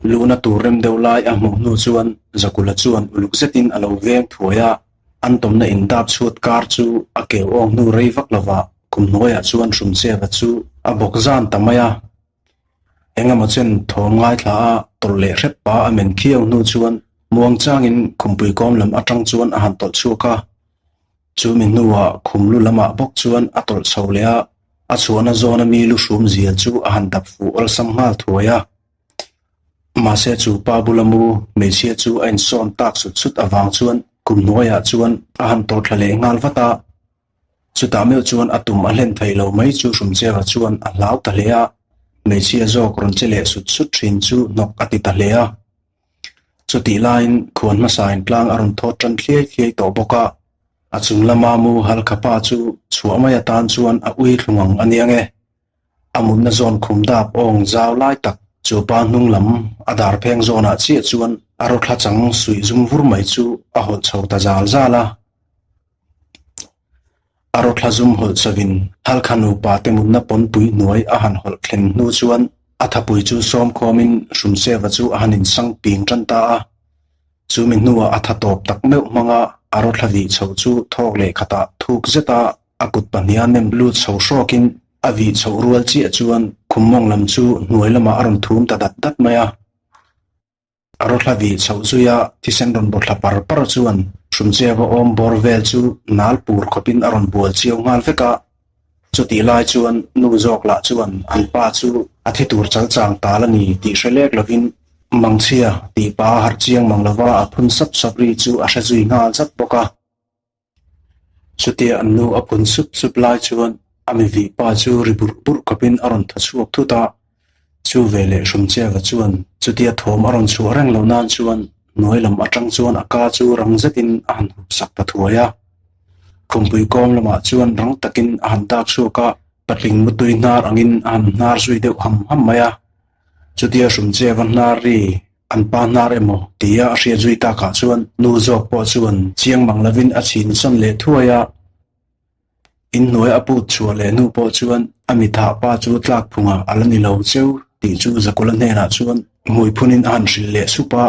Luhna tur rem deuh lai a hmuh hnu chuan Zakula chuan uluk zetin a lo veng thuai a, an tawmna indap chhuat kar chu a keu awng hnu rei vak lovah kum hnuaiah chuan Hrumcheva chu a bawk zan ta mai a. Engemaw chen thawm ngaithla a tawlh leh hrep pa a men khiau hnu chuan muangchangin khumpui kawm lam atang chuan a han tawlh chhuak a. Chumi hnuah khum lu lamah bawk chuan a tawlh chho leh a, a chhuahna zawna mi lu hrum zial chu a han dap fuh awlsam nghal thuai a. Mahse chu pa bula mu hmeichhia chu a insawn tak sut sut avang chuan kum hnuaiah chuan a han tawlh thla leh nghal vat a. Chutah meuh chuan a tum a hlen thei lo mai chu Hrumcheva chuan a hlau ta hle a, hmeichhia zawk rawn che leh sut sut thin chu hnawk a ti ta hle a. Chutih laiin khuan hmasain tlang a rawn thawt tan thliai thliai tawh bawk a, a chung lama mu halkha pa chu chhuah mai atan chuan a ui thlung ang a nia nge. A mutna zawn khum dap awng zau lai tak chu pa hnung lam a dar pheng zawnah chiah chuan a rawthla chang suih zum vur mai chu a hawlh chho ta zal zal a. A rawthla zum hawlh chauhin Halkha nupa te mutna pawnpui hnuai a han hawlh thlen hnu chuan a thapui chu sawm khawmin Hrumseva chu a han insang ping tan ta a. Chumi hnuah a tha tawp tak meuh hmanga a rawthla vih chho chu thawk leh khatah thuk zeta a kut pahniha nem lut chho hrawkin a vih chhoh rual chiah chuan khum mawng lam chu hnuai lamah a rawn thum ta dat dat mai a. A rawthla vih chhoh zuia thisen rawn bawthla par par chuan Hrumcheva awm bawr vel chu nal pur khawpin a rawn bual chiau nghal vek a. Chutih lai chuan nu zawk lah chuan an pa chu a thi tur chal chang tal a ni tih hre lek lovin Mangchhia tih pa a harh chiang mang lova a phun sap sap ri chu a hre zui nghal zat bawk a. Chutia an nu a phun sup sup lai chuan a mi vih pa chu ri burh burh khawpin a rawn thaw chhuak thut a. Chu veleh Hrumcheva chuan chutia thawm a rawn chhuah reng loh nan chuan hnuai lam atang chuan a ka chu rang zetin a han hup sak ta thuai a. Khumpui kawm lamah chuan rang takin a han dak chhuak a, patling mutui hnar angin a han hnar zui deuh ham ham mai a. Chutia Hrumcheva hnar ri An pa hnar emaw tia a hriat zui takah chuan nu zawk pawh chuan chiang mang lovin a chhin sawn leh thuai a. Inhnuai a put chhuah leh hnu pawh chuan a mithah pa chu tlak phungah a la ni lo cheu tih chu Zakula hnenah chuan hmui phunin a han hrilh leh sup a.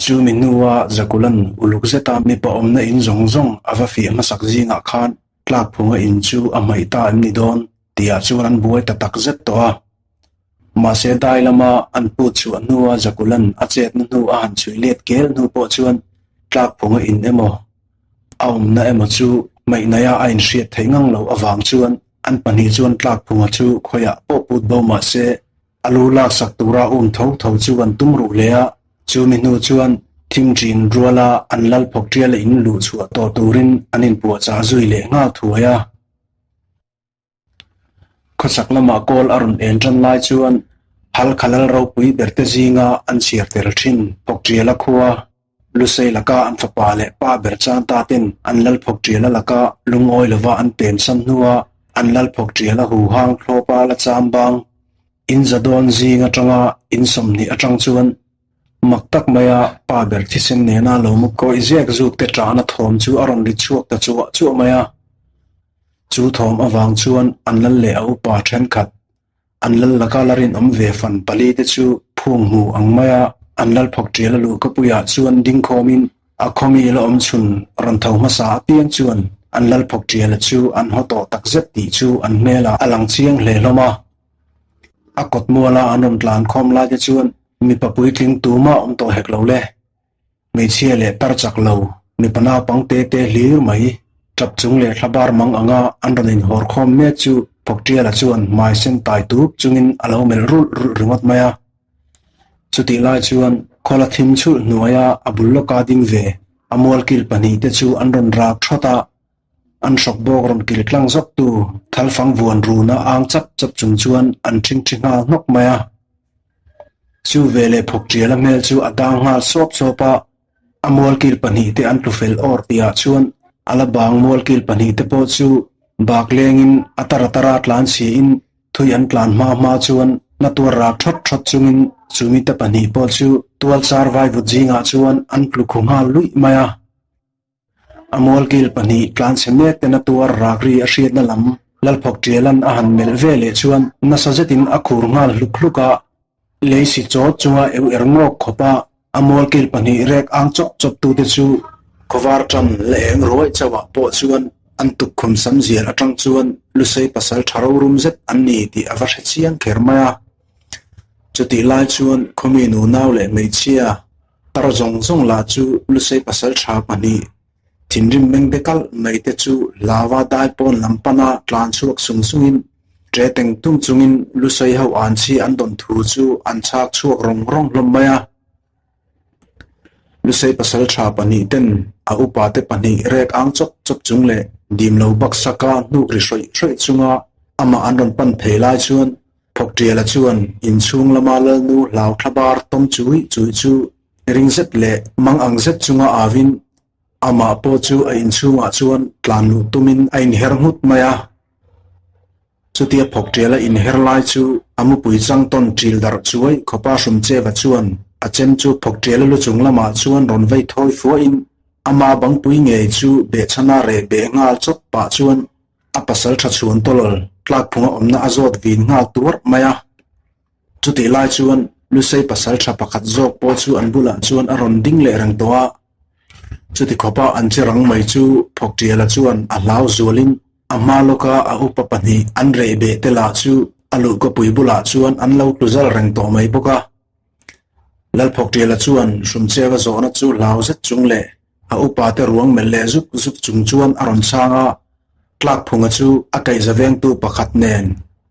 Chumi hnua Zakula'n uluk zeta mipa awmna in zawng zawng a va fiah hmasak zingah khan tlak phunga in chu a hmaih ta em ni dawn tihah chuan an buai ta tak zet tawh a. Mahse dai lama an put chhuah hnua Zakulan a chetna hnu a han chhui let kel hnu pawh chuan tlak phunga in emaw a awmna emaw chu hmaihnaia a inhriat theih ngang loh avang chuan an pahnih chuan tlak phunga chu khawiah pawh put bo mahse a lu laksak tura um tho tho chu an tum ruh hle a, chumi hnu chuan thim ṭin ruala an lal phawk ṭiala in luh chhuah tawh turin an inpuahchah zui leh nghal thuai a. Khawchhak lamah kawl a rawn en tan lai chuan Halkha lal ropui berte zinga an chhiar tel thin Phawkṭiala khua Lusei laka an fapa leh pa ber chan ta ten an lal Phawkṭiala laka lungawi lova an pem san hnua an lal Phawkṭiala huhang thlawpa la cham bang in za dawn zing atanga in 20 atang chuan mak tak maia pa ber thisen nena lo mu kawih zek zuk te tana thawm chu a rawn ri chhuak ta chuah chuah mai a. Chu thawm avang chuan an lal leh a upa thenkhat, an lal laka la rinawm ve fan pali te chu phung hmu ang maia an lal phawk tial a luhkapuiah chuan ding khawmin a khawmi la awm chhun rawn tho hmasa apiang chuan an lal phawk tiala chu an haw tawh takzet tih chu an hmelah a lang chiang hle hlawm a. A kawt muala an rawn tlan khawm lai te chuan mipa puitling tumah awm tawh hek lo le. Hmeichhia leh tar chak lo, mipa naupang te te hlir mai, tap chung leh thla bar mang anga an rawn inhawr khawm mek chu Phawkṭiala chuan hmai sen tai tup chungin a lo melh rulh rulh ringawt mai a. Chutih lai chuan khawla thim chhulh hnuaia a bul lawka ding ve a mualkil pahnihte chu an rawn rak thawt a, an hrawk bawk rawn kil tlang zawk tu thalfang vuan runa ang chap chap chung chuan an ṭhingṭhi nghal hnawk mai a. Chu veleh phawk ṭiala hmel chu a dang nghal sawp sawp a, a mualkil pahnihte an tlu fel awr tihah chuan a la bang mualkil pahnihte pawh chu bak lengin a tara tara tlan chhiin thui an tlan hma hma chuan na tuar rak ṭhawt ṭhawt chungin chumite pahnih pawh chu tual char vaivut zingah chuan an tlu khu nghal luih mai a. A mualkil pahnih tlanchhe mek ten a tuar rak ri a hriatna lam Lalphawk Ṭialan a han melh ve leh chuan nasa zetin a khur nghal hluk hluk a. Lei si chawt chunga eu er ngawk khawpa a mualkil pahnih rek ang chawp chawp tute chu khawvar tan la eng ruai chauhah pawh chuan an tukkhum sam zial atang chuan Lusei pasal tha rorum zet an ni tih a va hre chiang kher mai a. Chutih lai chuan khawmi nunau leh hmeichhia tar zawng zawng lah chu Lusei pasal tha pahnih Thinrim meng be kalh mai te chu hlava dai pawn lam pana tlan chhuak sung sungin ṭe teng tung chungin Lusei ho an chhi an dawn thu chu an chhak chhuak rawng rawng hlawm mai a. Lusei pasalṭha pahnih ten a upa te pahnih rek ang chawp chawp chung leh dim lo baksaka hnuk ri hrawih hrawih chunga amah an rawn pan phei lai chuan Phawkṭiala chuan inchhung lama Lalnu hlau thlabar tawm chui chui chu Ring zet leh mang ang zet chunga avin amah pawh chu a inchhungah chuan tlan luh tumin a inher nghut mai a. Chutia phawk tial a inher lai chu a mupui chang tawn ṭil darh chuai khawpa Hrumcheva chuan a chem chu phawk tial a lu chung lamah chuan rawn vei thawi fuahin ama bangpui ngei chu behchhana reh beh nghal chawp pah chuan a pasal ṭha chhuan tawlawl tlakphunga awmna a zawt vin nghal tuarh mai a. Chutih lai chuan Lusei pasal tha pakhat zawk pawh chu an bulah chuan a rawn ding leh reng tawh a. Chuti khawpa an che rang mai chu Phawkṭiala chuan a hlau zualin a hma lawka a upa pahnih an reh beh te lah chu a luhkawpui bulah chuan an lo tlu zal reng tawh mai bawk a. Lalphawkṭiala chuan Hrumcheva zawhna chu hlau zet chung leh A upa te ruang melh leh zuk zuk chung chuan a rawn chhang a, Tlakphunga chu a kaihza vengtu pakhat nen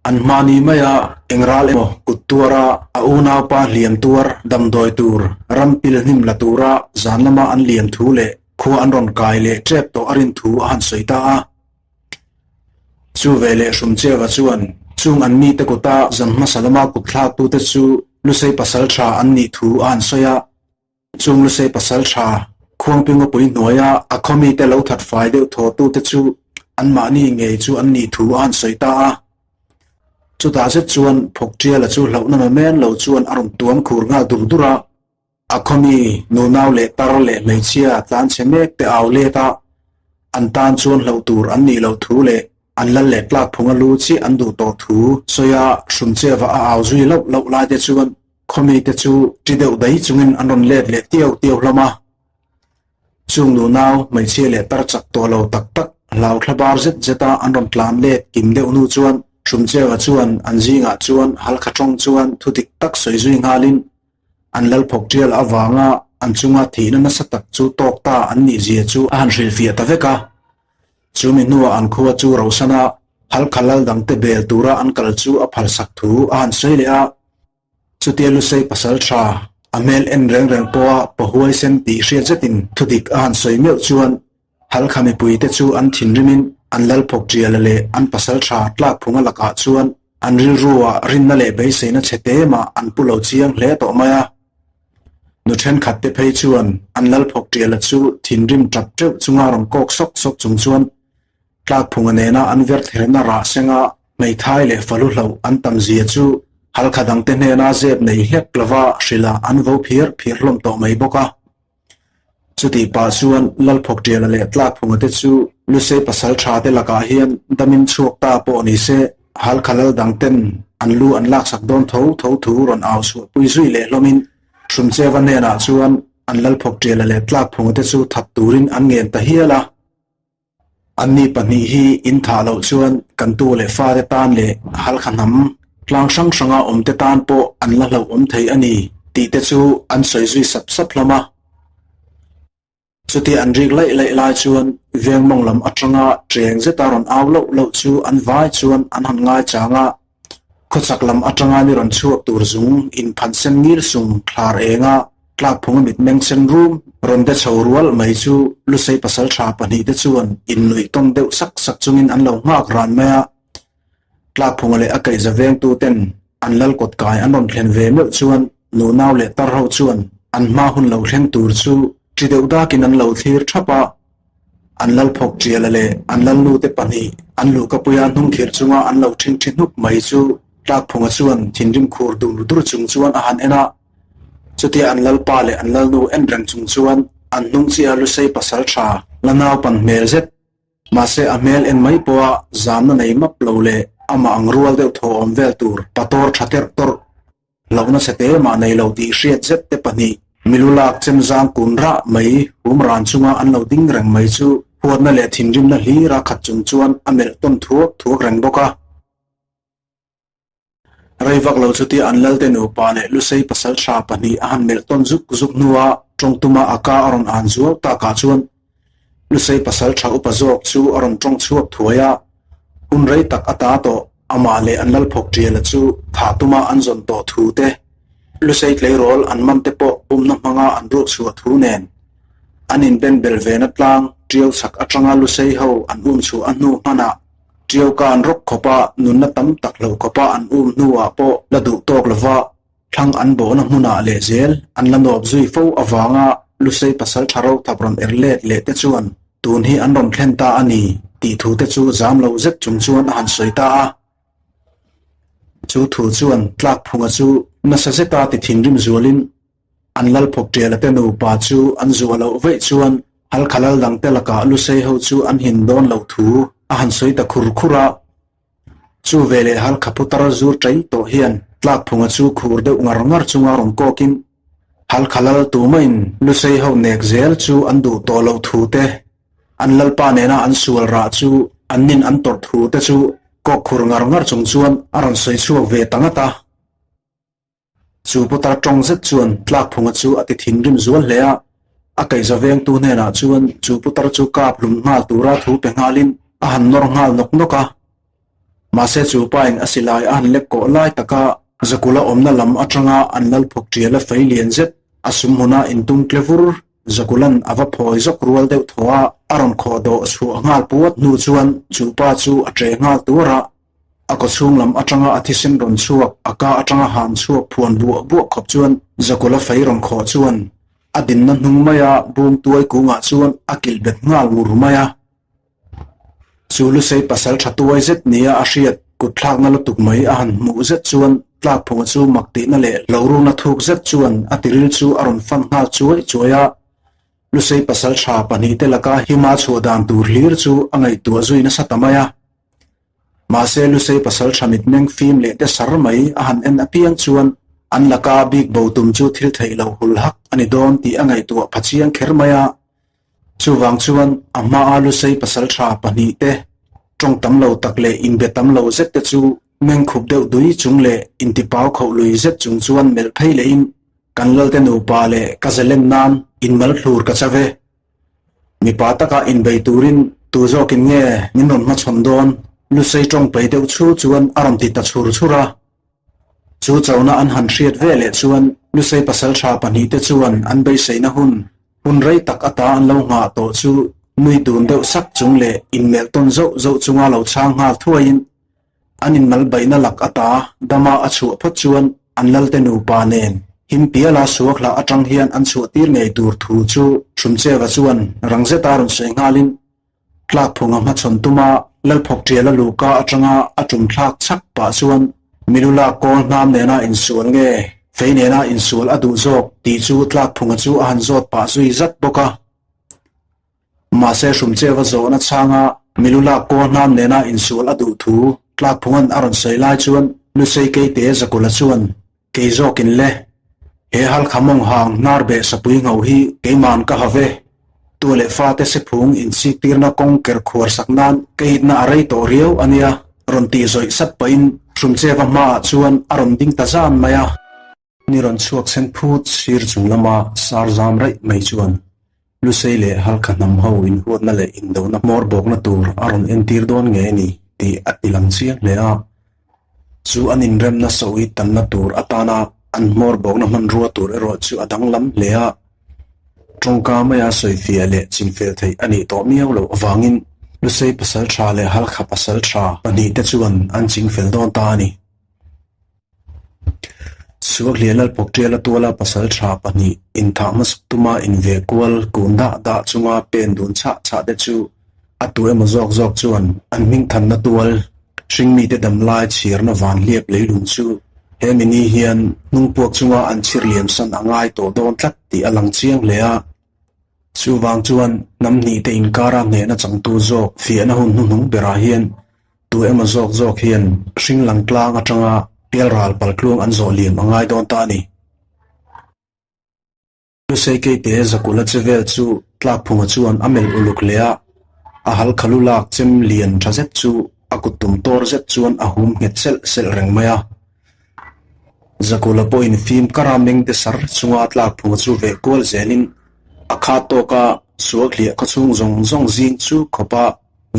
an hmani mai a, eng ral emaw kut tuara a unaupa hliam tuar damdawi tur ram pil hnim la tura zan lama an liam thu leh khua an rawn kai leh tep tawh a rin thu a han sawi ta a. Chu ve leh Hrumcheva chuan chung an mite kuta zan hmasa lama kut thlaktute chu Lusei pasal tha an nih thu a han sawi a. Chung Lusei pasal tha Khuangpingawpui hnuaia a khawmite lo that fai deuh thawhtute chu anmahni ngei chu an nih thu a han sawi ta a. Chutah zet chuan Phawkṭiala chu hlauhna mamen lo chuan a rawn tuam khur nghal dur dur a. A khawmi nunau leh tar leh hmeichhia tlanchhe mek te au let a, an tan chuan hlauh tur an nih loh thu leh An lal leh tlak phunga lu chiah an duh tawh thu sawia Hrumcheva a au zui loh loh lai te chuan khawmi te chu ṭi deuh dai chungin an rawn let leh tiau tiau hlawm a. Chung nunau hmeichhia leh tar chak tawh lo tak tak hlau thla bar zet zet a an rawn tlan let kim deuh hnu chuan Hrumcheva chuan an zingah chuan halkha tawng chuan thu dik tak sawi zui nghalin an lal phawk ṭial avanga an chunga thihna nasa tak chu tawk ta an nih zia chu a han hrilhfiah ta vek a. Chumi hnuah an khua chu Rosana Halkha lal dangte bel tura an kal chu a phalsak thu a han sawi leh a. Chutia Lusei pasal tha, a hmel en reng reng pawha pahuai sen tih hriat zetin thudik a han sawi meuh chuan Halkha mipuite chu an thinrimin an lal phawk ṭiala leh an pasal tha tlak phunga lakah chuan an rilruah rinna leh beiseina chhe te mah an pu lo chiang hle tawh mai a. Nu thenkhat te phei chuan an lal phawk ṭiala chu thinrim ṭap ṭeuh chunga rawn kawk sawk sawk chung chuan tlakphunga nena an ver therna rah senga hmeithai leh falu hloh an tam zia chu halkha dangte hnena zep nei hlek lova hrilh ah an vo phir phir hlawm tawh mai bawk a. Chutih pah chuan lal phawk ṭiala leh tlakphunga te chu Lusei pasal ṭha te lakah hian damin chhuak ta pawh ni se Halkha lal dang ten an lu an laksak dawn tho tho thu rawn au chhuah pui zui leh hlawmin Hrumcheva hnenah chuan an lal phawk ṭiala leh tlak phunga te chu that turin an ngen ta hial a. Anni pahnih hi in thah loh chuan kan tu leh fate tan leh Halkha hnam tlang hrang hranga awm te tan pawh an la hlauhawm thei a ni tih te chu an sawi zui sap sap hlawm a. Chutia an rik laih laih lai chuan veng mawng lam atanga ṭeng zeta rawn au loh loh chu an vai chuan an han ngai chang a. Khawchak lam atanga ni rawn chhuak tur zung inphan sen ngil sung thlar enga tlakphunga mitmeng sen rum rawn de chho rual mai chu Lusei pasalṭha pahnihte chuan innuih tawn deuh sak sak chungin an lo nghak ran mai a. Tlakphunga leh a kaihza vengtu ten an lal kawt kai an rawn thlen ve meuh chuan nunau leh tar ho chuan an hma hun lo thleng tur chu ṭi deuh dakin an lo thlir ṭhap a. An lal phawk ṭiala leh an lal nute pahnih an luhkapuia hnung khirh chunga an lo ṭhingṭhi hnup mai chu Tlakphunga chuan thinrim khur dur dur chung chuan a han en a. Chutia an lalpa leh an lalnu en reng chung chuan an hnung chiah Lusei pasal ṭha la naupan hmel zet Mahse a hmel en mai pawha zamna nei map lo leh amah ang rual deuh thaw awm vel tur pator tha terh tawrh. Hlauhna chhe te mah nei lo tih hriat zet te pahnih milu lak chem zang kun rah mai hum ran chunga an lo ding reng mai chu huatna leh thinrimna hlira khat chung chuan a melh tawn thuak thuak reng bawk a. Rei vak lo chutia an lalte nupa leh Lusei pasaltha pahnih a han melh tawn zuk zuk hnua tawng tuma a ka a rawn an zuau takah chuan Lusei pasaltha upa zawk chu a rawn tawng chhuak thuai a, hun rei tak a ta tawh amah leh an lalphawk tiala chu thah tuma an zawn tawh thu te, Lusei tleirawl an man te pawh pumna hmanga an ruak chhuah thu nen an inben bel vena tlang tiau chhak atanga Lusei ho an um chhuah a hnu hmanah Ṭiau ka an rawk khawp a, nunna tam tak lo khawpa an um hnuah pawh la duh tawk lova thlang an bawhna hmunah leh zel an la nawp zui fo avanga Lusei pasal tha ro thap rawn er let leh te chuan tun hi an rawn thlen ta a ni tih thu te chu zam lo zet chung chuan a han sawi ta a. Chu thu chuan tlakphunga chu nasa zeta ti thinrim zualin An lalphawk ṭiala te nupa chu an zuah loh vaih chuan Halkha lal dangte lakah Lusei ho chu an hin dawn loh thu a han sawi ta khur khur a. Chu veleh Halkha putar zur ṭai tawh hian tlakphunga chu khur deuh ngar ngar chunga rawn kawkin Halkha lal tumahin Lusei ho nek zel chu an duh tawh loh thu te, an lalpa nena an sual rah chu an nin an tawrh thu te chu kawk khur ngar ngar chung chuan a rawn sawi chhuak ve ta ngat a. Chu putar tawng zet chuan tlakphunga chu a ti thinrim zual hle a, a kaihza vengtu hnenah chuan chu putar chu kap hlum nghal tura thu pe nghalin a han nawr nghal nawk nawk a. Mahse chu pain a silai a han lek kawh lai taka Zakula awmna lam atanga an lalphawk tial a fei lian zet a sum hmuna intum tle vur Zakulan a va phawi zawk rual deuh thaw a, a rawn khawh dawh chhuah nghal puat hnu chuan chu pa chu a ṭe nghal tuar a. A kawchhung lam atanga a thisen rawn chhuak, a ka atanga han chhuak phuan buah buah khawp chuan Zakula fei rawn khawh chuan a dinna hnung maia bung tuai kungah chuan a kilh bet nghal ngur mai a. Chu Lusei pasal tha tuai zet nia a hriat kut thlakna lutuk mai a han hmuh zet chuan tlakphunga chu mak tihna leh lo runa thuk zet chuan a tiril chu a rawn fan nghal chuai chuai a. Lusei pasal tha pahnihte laka hima chhuah dan tur hlir chu a ngaihtuah zui nasa ta mai a. Mahse, Lusei pasal tha mitmeng fim leh te sar mai a han en apiang chuan an laka bik bo tum chu thil theih loh hul hak a ni dawn tih a ngaihtuah pha chiang kher mai a. Chuvang chuan a hmaa Lusei pasal tha pahnih te tawng tam lo tak leh inbe tam lo zet te chu meng khup deuh dui chung leh intipau khoh lui zet chung chuan melh phei lehin kan Lalte nupa leh ka zalen nan inmal thlur ka chave. Mipa taka inbei turin tu zawkin nge min rawn hmachhawn dawn? Lusei tawng pei deuh chhu chuan a rawn ti ta chhur chhur a. Chu chona an han hriat ve leh chuan Lusei pasaltha pahnihte chuan an beiseina hun, hun rei tak ata an lo nghah tawh chu nui dun deuh sak chung leh inmelh tawn zauh zauh chunga lo chhang nghal thuaiin An inmal baihna lak ata dama a chhuah phawt chuan an lalte nupa nen him piala suakhla atang hian an chhuah tir ngei tur thu chu Hrumcheva chuan rang zeta rawn sawi nghalin tlakphunga hmachhawn tuma Lalphawk tiala luhka atanga a tum thlak chhak pah chuan Milula kawl hnam nena insual nge fei nena insual a duh zawk tih chu tlakphunga chu a han zawt pah zui zat bawk a. Mahse Hrumcheva zawhna chhanga Milula kawl hnam nena insual a duh thu Tlakphunga'n a rawn sawi lai chuan Lusei Keite Zakula chuan, Kei zawkin le, he Halkha mawng hang hnar beh sapui ngho hi keima'n ka ha ve. Tu leh fate sephung inchiktirna kawng ker khuar sak nan ka itna a rei tawh riau a nia, rawn tih zawih sat pahin Hrumcheva hmaah chuan a rawn ding ta zan mai a. Ni rawn chhuak sen phut sir chung lama sar zam raih mai chuan Lusei leh Halkha hnam ho inhuatna leh indona hmawr bawkna tur a rawn entir dawn nge ni tih a ti lang chiang hle a. Chu an inremna sawi tanna tur atana an hmawr bawkna hmanrua tur erawh chu a danglam hle a. Tawngka maia sawifiah leh chinfel theih a nih tawh miau loh avangin Lusei pasaltha leh Halkha pasaltha pahnihte chuan an chingfel dawn ta a ni. Suakhliah Lalphawkṭiala tuala pasal ṭha pahnih inthah hmasak tuma inve kual kun dah dah chunga pen dun chhah chhah te chu a tu emaw zawk zawk chuan an hmingthanna tual hringmite damlai chhirna van hliap leilung chu he mini hian hnungpuak chunga an chhir liamsan a ngai tawh dawn tlat tih a lang chiang hle a. Chuvang chuan hnam hnihte inkara hnehna changtu zawk fiahna hun hnuhnung berah hian tu emaw zawk zawk hian hring lang tlang atanga. Pialral paltluang an zawh liam a ngai dawn ta a ni. Lusei keite Zakula che vel chu Tlakphunga chuan a melh uluk leh a, a halkha lu lak chem lian tha zet chu a kut tum tawr zet chuan a hum nghet selh selh reng mai a. Zakula pawhin fim kara meng de sar chunga Tlakphunga chu veh kual zelin a khat tawka suakhliah khawchhung zawng zawng zing chu khawpa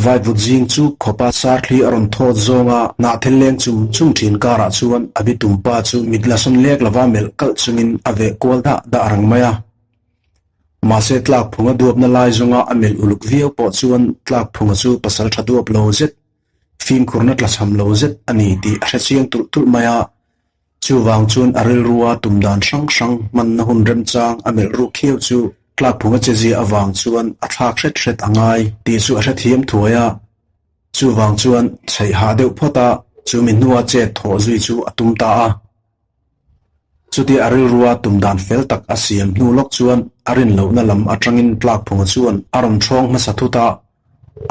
Vaivut zing chu khawpa sarthli a rawn thawt zawnga hnahthel leng chum chum thin karah chuan a bitum pa chu mit la sawn lek lova melh kalh chungin a veh kual dah dah reng mai a. Mahse tlakphunga duapna lai zawnga a melh uluk viau pawh chuan tlakphunga chu pasal tha duap lo zet, fimkhurna tlachham lo zet a ni tih a hrechiang tulh tulh mai a. Chuvang chuan a rilrua tum dan hrang hrang hmanna hun remchang a melh ruk khiau chu tlakphunga chezia avang chuan a thlak hret hret a ngai tih chu a hrethiam thuai a. Chuvang chuan chheih hah deuh phawt a, chumi hnua chet thawh zui chu a tum ta a. Chutia a rilrua tum dan fel tak a siam hnu lawk chuan a rin lohna lam atangin tlakphunga chuan a rawn ṭhawng hmasa thut a.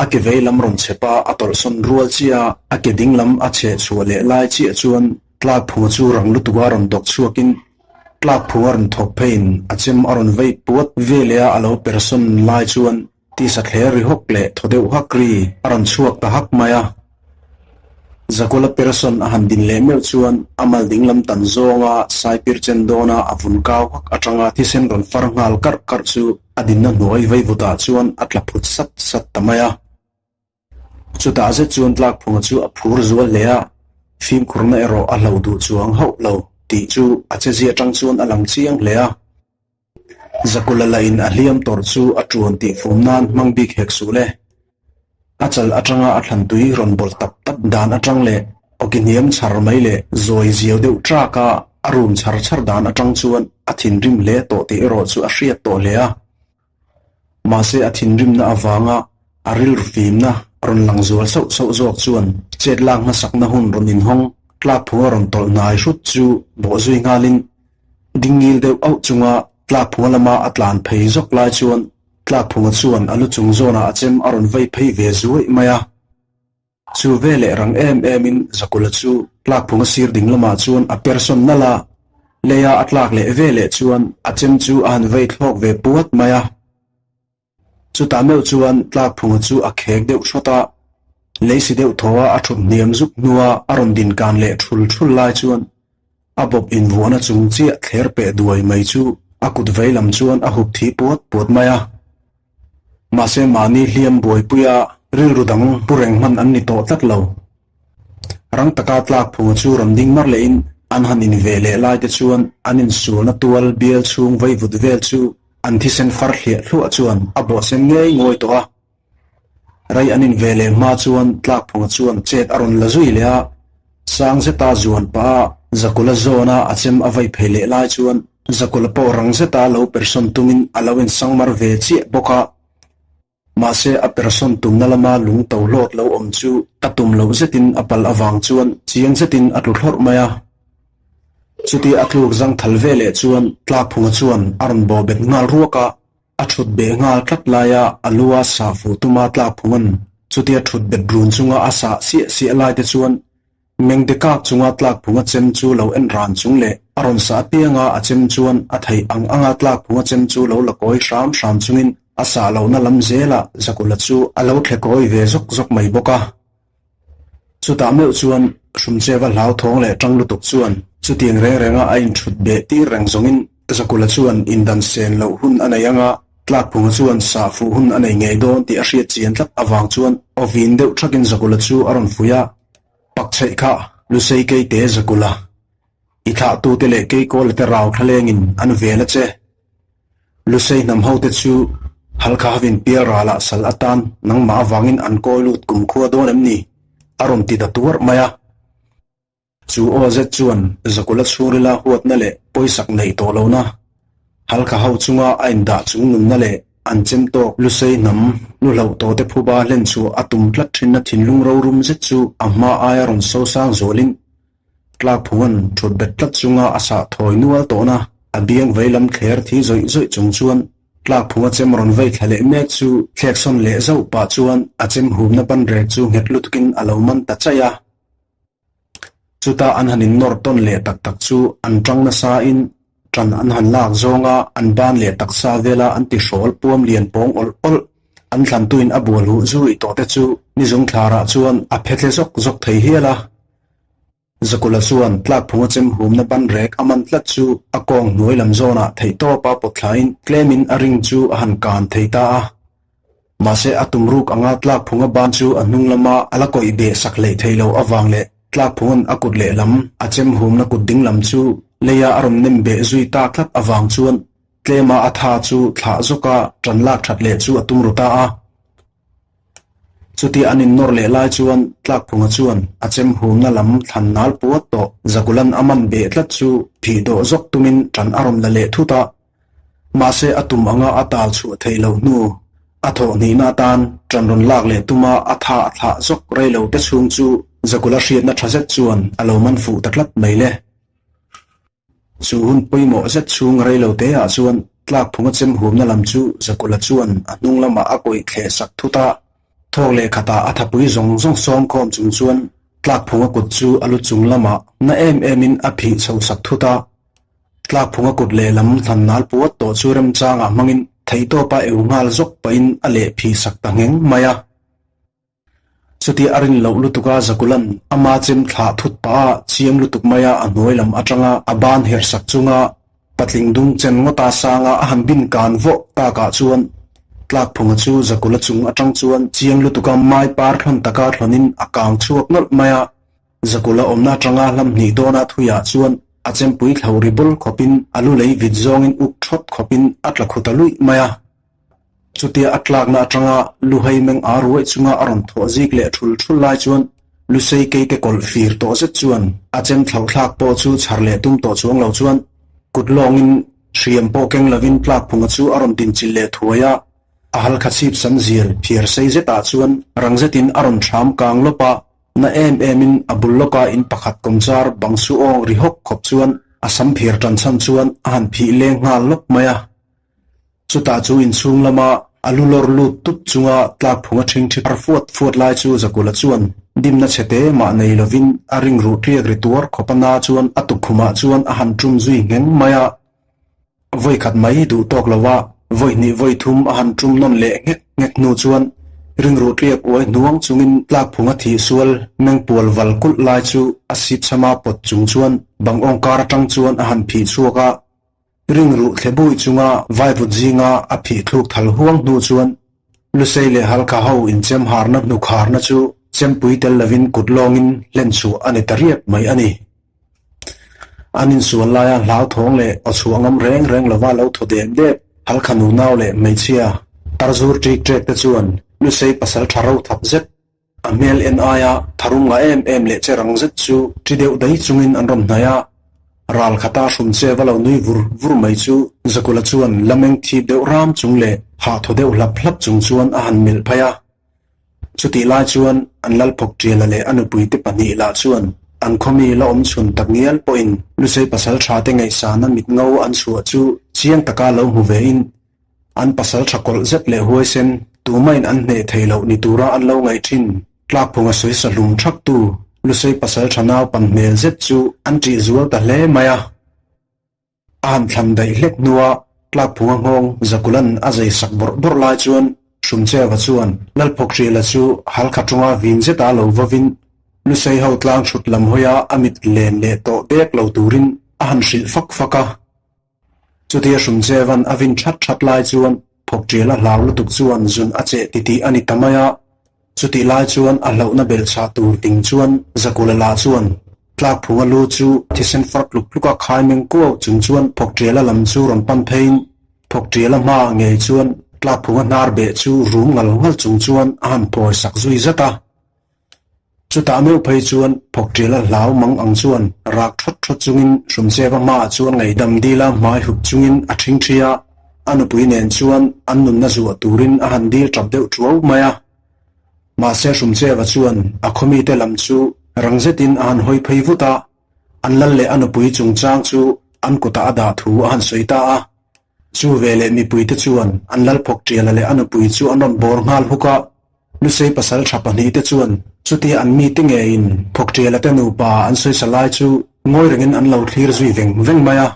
A ke vei lam rawn chep a, a tawlhsawn rual chiah a, a ke ding lam a cheh chhuah leh lai chiah chuan tlakphunga chu rang lutuk a rawn dawk chhuakin tlakphunga rawn thawk pheiin a chem a rawn vei puat veleh a a lo persawn lai chuan tisa thler ri hawk leh thaw deuh hak ri a rawn chhuak ta hak mai a. Zakawla persawn a han din leh meuh chuan a mal ding lam tan zawnga saipir chen dawna a vun kau hak atanga thisen rawn far nghal karh karh chu A dinna hnuai vaivutah chuan a tla phut sat sat ta mai a. Chutah zet chuan tlakphunga chu a phur zual hle a, fimkhurna erawh a hlo duh chuang hauh lo tih chu a chezia atang chuan a lang chiang hle a. Zakula lahin a hliam tawrh chu a tuan tih fum nan hmang bik hek suh le. A chal atanga a thlan tui rawn bawl tap tap dan atang leh awki hniam chhar mai leh zawi ziau deuh ṭak a a rum chhar chhar dan atang chuan a thinrim hle tawh tih erawh chu a hriat tawh hle a. Mahse a thinrimna avanga a rilru fimna rawn lang zual sauh sauh zawk chuan chet lak hmasakna hun rawn inhawng tlakphung a rawn tawlh hnai hrut chu bawhzui nghalin dingngil deuh auh chunga tlakphunga lama a tlan phei zawk lai chuan Tlakphunga chuan a lu chung zawnah a chem a rawn vei phei ve zuaih mai a. Chu veleh rang em emin Zakula chu Tlakphunga sir ding lamah chuan a per sawn nalh a, leia a tlak leh veleh chuan a chem chu a han vei thlawk ve puat mai a. Chutah meuh chuan Tlakphunga chu a khek deuh hrawt a, leisi deuh thaw a a thut hniam zuk hnua a rawn din kan leh thul thul lai chuan A bawp invuahna chung chiah thler peh duai mai chu a kut vei lam chuan a hup thi puat puat mai a. Mahse mahni hliam buaipuia rilru dang pu reng hman an ni tawh tlat lo. Rang taka tlak phunga chu rawn ding mar lehin an han inveh leh lai te chuan an insualna tual bial chhung vaivut vel chu an thisen far hliah hluah chuan a bawhsen ngei ngawi tawh a. Rei an in ve leh hma chuan tlakphunga chuan chet a rawn la zui leh a, sang zeta zuan pah a Zakula zawna a chem a vai phei leh lai chuan Zakula pawh rang zeta lo persawn tumin a lo insang mar ve chiah bawk a. Mahse a persawn tumna lama lung to hlawt lo awm chu a tum loh zetin a pal avang chuan chiang zetin a tlu thlawrh mai a. Chutia a tluk zangthal ve leh chuan tlakphunga chuan a rawn bawhbet nghal ruak a. A thut beh nghal tlat laia a lu a sah fuh tuma tlak phunga'n chutia thut bet run chunga a sah siah siah lai te chuan mengte kak chunga tlak phunga chem chu lo en ran chung leh a rawn sah apianga a chem chuan a theih ang anga tlak phunga chem chu lo la kawi hram hram chungin a sah lohna lam zelah Zakula chu a lo thle kawi ve zawk zawk mai bawk a. Chutah meuh chuan Hrumcheva hlauthawng leh ṭang lutuk chuan chutiang reng renga a inṭhut beh tir reng zawngin Zakula chuan indan sen loh hun a nei anga Tlakphunga chuan sah fuh hun a nei ngei dawn tih a hriat chian tlat avang chuan aw vin deuh ṭhakin Zakula chu a rawn fuih a, Pak chheih kha Lusei Keite Zakula, i thlahtute leh Keikawla te rau thlalengin an vel a che. Lusei hnam hote chu Halkha hovin pial ralah sal atan nangmah avangin an kawi lut kumkhua dawn em ni? a rawn ti ta tuarh mai a. Chu aw zet chuan Zakula chhungrila huatna leh pawisak neih tawh lohna, Halkha ho chunga a indah chung nunna leh an chem tawk Lusei hnam lu hlauh tawhte phuba hlen chhuah a tum tlat thinna thinlung rorum zet chu a hma aia rawn sosang zualin Tlakphunga'n thut bet tlat chunga a sah thawi nual tawhna a biang veilam thler thi zawih zawih chung chuan Tlakphunga chem rawn vei thla leh mek chu thlek sawn leh zauh pah chuan a chem humna ban rek chu nghet lutukin a lo man ta chaih a. Chuta an han innawr tawn leh tak tak chu an tang nasa in ṭan an han lak zawnga an ban leh taksa vela an ti hrawl puam lian pawng awlh awlh. An thlantuin a bual huh zui tawh te chu nizung thlarah chuan a phetle zawk zawk thei hial a. Zakula chuan tlakphunga chem humna ban rek a man tlat chu a kawng hnuai lam zawnah theihtawpa pawt thlain tlemin a ring chu a han kan thei ta a. Mahse a tum ruk anga tlakphunga ban chu a hnung lama a la kawih beh sak hleih thei lo avang leh tlakphunga'n a kut lehlam a chem humna kut ding lam chu leia a rawn nem beh zui tak tlat avang chuan tlema a tha chu thlah zawka ṭan lak ṭhat leh chu a tum ru ta a. Chutia an innawr leh lai chuan tlakphunga chuan a chem humna lam thlan nal puat tawh Zakulan a man beh tlat chu phih dawh zawk tumin ṭan a rawn la leh thut a. Mahse a tum anga a tal chhuah theih loh hnu a thawh hnihna atan ṭan rawn lak leh tuma a tha a thlah zawk rei lo te chhung chu Zakula hriatna ṭha zet chuan a lo man fuh ta tlat mai le. Chu hun pawimawh zet chhung rei lo te ah chuan tlakphunga chem humna lam chu Zakula chuan a hnung lamah a kawih thleh sak thut a, thawk leh khatah a thapui zawng zawng sawm khawm chung chuan tlakphunga kut chu a lu chung lamah na em em in a phih chho sak thut a. Tlakphunga kut lehlam thlan nal puat tawh chu remchangah hmangin theihtawpa eu nghal zawk pahin a leh phih sak ta ngheng mai a. Chutia a rin loh lutuka Zakulan ama chem thlah thut pah a chiang lutuk maia a hnuai lam atanga a ban her sak chunga patling dung chen ngawta sanga a han bin kan vawh takah chuan Tlakphunga chu Zakula chung atang chuan chiang lutuka mai par thlawn taka thlawnin a kang chhuak nawlh mai a. Zakula awmna atanga hlam hnih dawna thuiah chuan a chempui thlo ri bul khawpin a lu lei vit zawngin uk thawt khawpin a tla khut a luih mai a. Chutia a tlakna atanga luhei meng ar ruaih chunga a rawn thawh zik leh thul thul lai chuan Lusei keite kawlh fir tawh zet chuan a chem thlauhthlak pawh chu chhar leh tum tawh chuang lo chuan kut lawngin hriam pawh keng lovin tlakphunga chu a rawn dinchilh leh thuai a. A halkha chhip sam zial phiar sei zetah chuan rang zetin a rawn hram kang lawp a. Na em emin a bul lawka in pakhat kawmchar bang su awng ri hawk khawp chuan a sam phiar tan chhan chuan a han phih leng nghal lawp mai a. Chutah chu inchhung lama a lu lawr lut tup chunga tlakphunga ṭhingṭhi thar fuat fuat lai chu Zakula chuan dimna chhe te mah nei lovin a ring ruh tliak ri tuar khawp a na chuan a tukkhumah chuan a han ṭum zui ngheng mai a. Vawi khat mai duh tawk lo a, vawi hnih vawi thum a han ṭum nawn leh nghek nghek hnu chuan ringruh tliak uai hnuang chungin tlakphunga thih sual mengpual val kulh lai chu a sip chama pawt chung chuan bang awngkar aṭang chuan a han phih chhuak a. Ringruh thle bui chunga vaivut zinga a phih thluk thal huang hnu chuan Lusei leh Halkha ho inchem harna hnuk harna chu chempui tel lovin kut lawngin hlen chhuah a ni ta riap mai a ni. An insual laia hlauthawng leh aw chhuah ngam reng reng lova lo thaw dep dep Halkha nunau leh hmeichhia tarzur ṭik ṭek te chuan Lusei pasal ṭha ro thap zet A hmel en aia tharum nga em em leh che rang zet chu ṭi deuh dai chungin an rawn hnaih a, ral khata hrum che va lo nui vur vur mai chu Zakula chuan la meng thip deuh ram chung leh hah thaw deuh hlap hlap chung chuan a han melh phei a. Chutih lai chuan an Lalphawk Ṭiala leh a nupuite pahnih lah chuan an khawmi la awm chhun tak ngial pawhin Lusei pasalṭha te ngaihsana mitngo an chhuah chu chiang taka lo hmu vein An pasal tha kawlh zet leh huaisen, tumain an hneh thei loh ni tura an lo ngaih thin. Tlakphunga sawisa hlum thaktu, Lusei pasal tha naupan hmel zet chu an ṭih zual ta hle mai a. A han thlan daih hlek hnua Tlakphunga nghawng Zakulan a zei sak bawrh bawrh lai chuan Hrumcheva chuan Lalphawkṭiala chu halkha ṭawnga vin zeta lo vavin Lusei ho tlang ṭhut lam hawia a mit len leh tawh dek lo turin a han hrilh fak fak a. Chutia Hrumchevan a vin that that lai chuan Phawkṭial a hlau lutuk chuan zun a cheh titih a ni ta mai a. Chutih lai chuan a hlauhna belhchhah tur ting chuan Zakula lah chuan Tlakphunga lu chu thisen far tluk tluka khai meng kuau chung chuan Phawkṭiala lam chu rawn pan pheiin Phawkṭiala hma ngei chuan Tlakphunga hnar beh chu rum ngal ngal chung chuan a han phawi sak zui zat a. Chutah meuh phei chuan phawkṭial a hlau mang ang chuan rak ṭhawt ṭhawt chungin Hrumcheva hmaah chuan ngaihdam dila hmai hup chungin a ṭhingṭhi a, a nupui nen chuan an nunna zuah turin a han dil ṭap deuh ṭuau mai a. Mahse Hrumcheva chuan a khawmite lam chu rang zetin a han hawi phei vut a, an lal leh a nupui chungchang chu an kutah a dah thu a han sawi ta a. Chu veleh mipuite chuan an Lalphawkṭiala leh a nupui chu an rawn bawr nghal huk a, Lusei pasal tha pahnihte chuan Chutia an mite ngeiin Phawkṭiala te nupa an sawisa lai chu ngawi rengin an lo thlir zui veng veng mai a.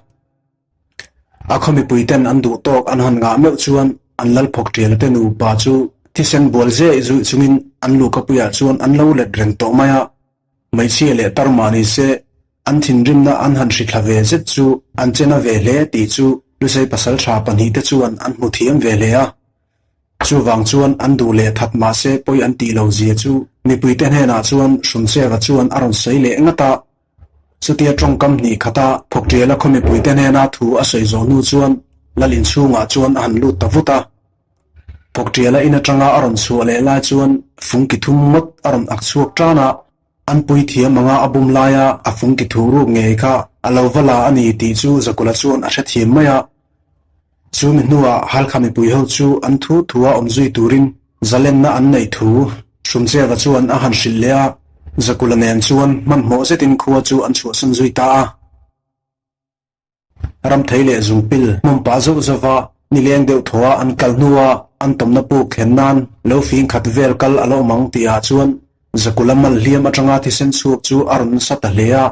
A khaw mipuiten an duh tawk an han ngah meuh chuan an lal Phawkṭiala te nupa chu thisen bual zeh zuih chungin an luhkapuiah chuan an lo let reng tawh mai a. Hmeichhia leh tar mah ni se, an thinrimna an han hrithla ve zet chu an chena ve hle tih chu Lusei pasalṭha pahnihte chuan an hmu thiam ve hle a. Chuvang chuan an duh leh that mah se pawi an tih lo zia chu mipuite hnenah chuan Hrumcheva chuan a rawn sawi leh ngat a. Chutia tawngkam hnih khata Phawkṭiala khaw mipuite hnena thu a sawi zawh hnu chuan Lal inchhungah chuan a han lut ta vut a. Phawkṭiala in aṭanga a rawn chhuah leh lai chuan fungki thum ngawt a rawn ak chhuak ṭan a, an puithiam anga a bum laia a fungki thu ruk ngei kha a lo va la a ni tih chu Zakula chuan a hrethiam mai a. Chu mi hnuah Halkha mipui ho chu an thu thua awm zui turin zalenna an neih thu Hrumcheva chuan a han hrilh leh a, Zakula nen chuan hmanhmawh zetin khua chu an chhuahsan zui ta a. Ramthei leh zungpil hmawm pah zauh zauh va, nileng deuh thaw a an kal hnua an tawmna puk thlen nan lo fing khat vel kal a lo awm ang tihah chuan Zakula mal hliam atanga thisen chhuak chu a rawn nasa ta hle a.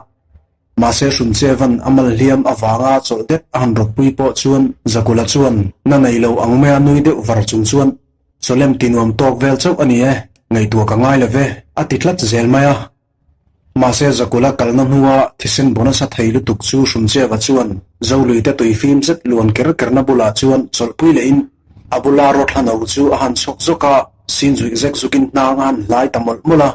Mahse Hrumchevan a mal hliam avanga chawlh det a han rawtpui pawh chuan Zakula chuan na nei lo ang maia nui deuh var chung chuan Chawlem ti nuam tawk vel chauh a ni e, ngaihtuah ka ngai lo ve, a ti tlat zel mai a. Mahse Zakula kalna hnua thisen bu nasa thei lutuk chu Hrumcheva chuan Zoluite tui fim zet luan ker kerna bulah chuan chawlhpui lehin a bula rawthla no chu a han chhawk zawk a, sin zuih zek zukin hnang a han hlai ta mawlh mawlh a.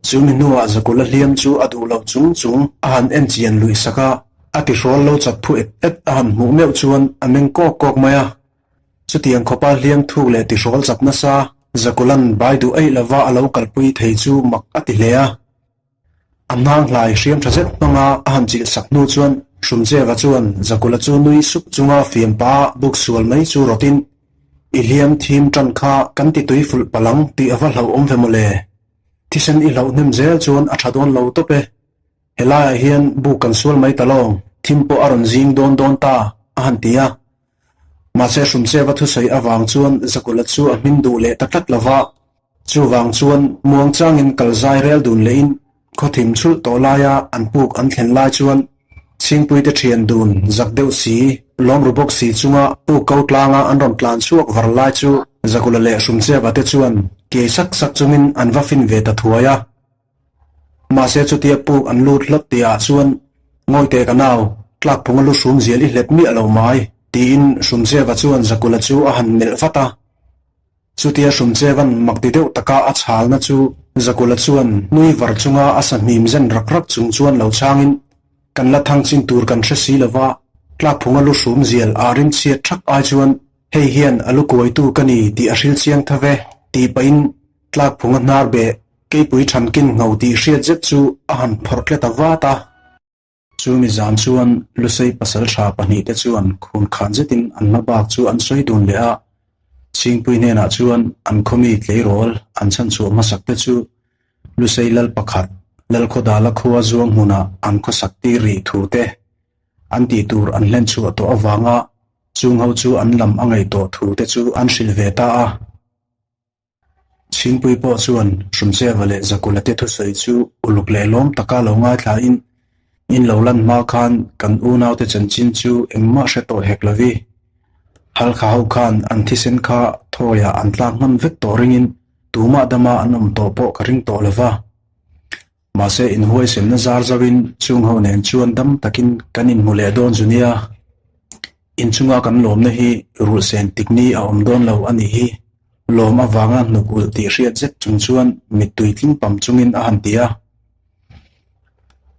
Chu mi hnuah Zakula hliam chu a duh loh chung chung a han en chian luih sak a, a tihrawl lo chat phu et et a han hmuh meuh chuan a meng kawk kawk mai a. Chutiang khawpa hliam thuk leh tihrawl chak nasa Zakulan bai duh eih lova a lo kalpui thei chu mak a ti hle a. A hnang hlai hriam tha zet hmanga a han chilh sak hnu chuan Hrumcheva chuan Zakula chu nui sup chunga fiam pah a buk sual mai chu rawtin, I hliam thim tan kha kan ti tui fulh palh ang tih a va hlauhawm ve mawle. Thisen i hlauh hnem zel chuan a tha dawn lo tawp e. Helaiah hian buk kan sual mai ta lawng, thim pawh a rawn zing dawn dawn ta, a han ti a. Mahse Hrumcheva thusawi avang chuan Zakula chu a hmin duh leh ta tlat lo va, chuvang chuan muangchangin kal zai rel dun lehin khawthim chhulh tawh laia an puk an thlen lai chuan Chhingpuite thian dun zak deuh si, lawm ru bawk si chunga puk ko tlanga an rawn tlan chhuak var lai chu Zakula leh Hrumcheva te chuan kiai sak sak chungin an va fin ve ta thuai a. Mahse chutia puk an lut hlawt tihah chuan Ngawite ka nau, tlak phunga lu hrum zial i hlet miah lo mai, tiin Hrumcheva chuan Zakula chu a han melh vat a. Chutia Hrumcheva'n mak ti deuh taka a chhalna chu Zakula chuan nui var chunga a sahmim zen rak rak chung chuan lo chhangin, Kan la thang chin tur kan hre si lova, tlak phunga lu hrum zial aa rimchhiat thak ai chuan hei hian a lu kuaitu ka ni tih a hril chiang tha ve, tih pahin tlak phunga hnar beh Keipui thankin ngho tih hriat zet chu a han phawrh tlet a vat a. Chu mi zan chuan Lusei pasaltha pahnihte chuan khun khan zetin an hma bak chu an sawi dun leh a. Chhingpui hnenah chuan an khawmi tleirawl an chhanchhuah hmasak te chu Lusei lal pakhat Lalkhawdala khua zuang hmunah an khawsak tir rih thu te an tih tur an hlen chhuah tawh avanga chungho chu an lam a ngaih tawh thu te chu an hrilh ve ta a. Chhingpui pawh chuan Hrumcheva leh Zakula te thusawi chu uluk leh lawm taka lo ngaithlain, In lo lan hma khan kan unaute chanchin chu engmah hre tawh hek lovi. Halkha ho khan an thisen kha thawiah an tlak hman vek tawh ringin tumah dama an awm tawh pawh ka ring tawh lova. Mahse inhuaisemna zar zauhin chung ho nen chuan dam takin kan inhmu leh dawn zu nia. Inchunga kan lawmna hi rulhsen tikni a awm dawn lo a nih hi. Lawm avanga hnuk ulh tih hriat zet chung chuan mittui tling pam chungin a han ti a.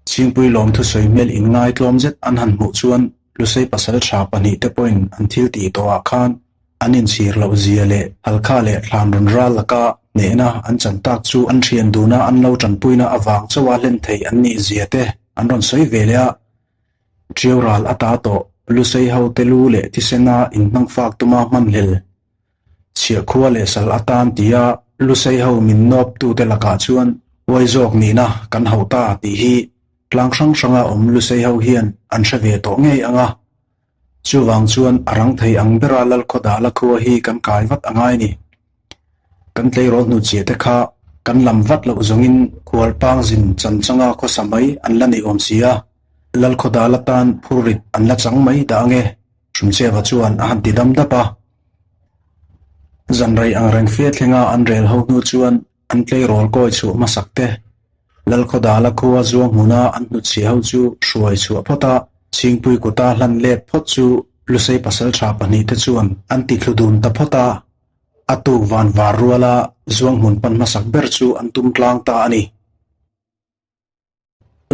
Chhingpui lawm thusawi hmel inngai tlawm zet an han hmuh chuan Lusei pasal tha pahnihte pawhin an thil tih tawhah khan An inchhir loh zia leh Halkha leh Thlan rawn ral laka hnehna an chan tak chu an thian duna an lo tanpuina avang chauha hlen thei an nih zia te an rawn sawi ve leh a. Ṭiau ral a ta tawh Lusei ho te lu leh thisena inhnang fak tuma hmanhlel chhiahkhua leh sal atan tia Lusei ho min nawp tute lakah chuan huai zawk nihna kan hauh ta tih hi tlang hrang hranga awm Lusei ho hian an hre ve tawh ngei ang a. Chuvang chuan a rang thei ang bera Lalkhawdala khua hi kan kai vat a ngai ni. Kan tleirawl hnuchhiah te kha. Kan lam vat loh zawngin khualpang zin chan changa khawsa mai an la nei awm si a, Lalkhawdal atan phurrit an la chang mai dah ange, Hrumcheva chuan a han ti dam dap a. Zanrei angreng fe thlenga an rel ho hnu chuan an tleirawl kawi chhuah hmasak te, Lalkhawdala khua zuang hmuna an hnutchhiah ho chu hruai chhuah phawt a, Chhingpui kuta hlan let phawt chu Lusei pasaltha pahnihte chuan an ti thlu dun ta phawt a. A tuk van var ruala zuang hmun pan hmasak ber chu an tum tlang ta a ni.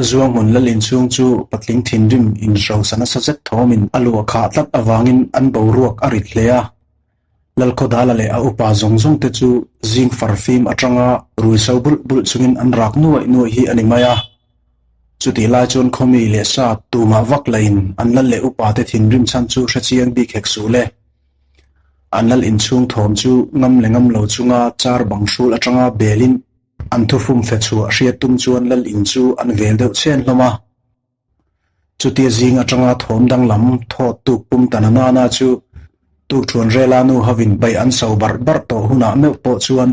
Zuang hmun lal inchhung chu patling thinrim inhrosa nasa zet thawmin a luah khah tlat avangin an boruak a rit hle a. Lalkhawdala leh a upa zawng zawng te chu zing farfim atanga rui so bulh bulh chungin an rak nuaih nuaih hi a ni mai a. Chutih lai chuan khawmi leh sa tumah vak lain an lal leh upa te thinrim chhan chu hrechiang bik hek suh le. An lal inchhung thawm chu ngam leh ngam lo chunga char bang hrul atanga belin an thufum fe chhuah hriat tum chuan lal in chu an vel deuh chhen hlawm a. Chutia zing atanga thawm danglam thawt tuk pum ta na nana chu tukthuan rela nu hovin paih an so barh barh tawh hunah meuh pawh chuan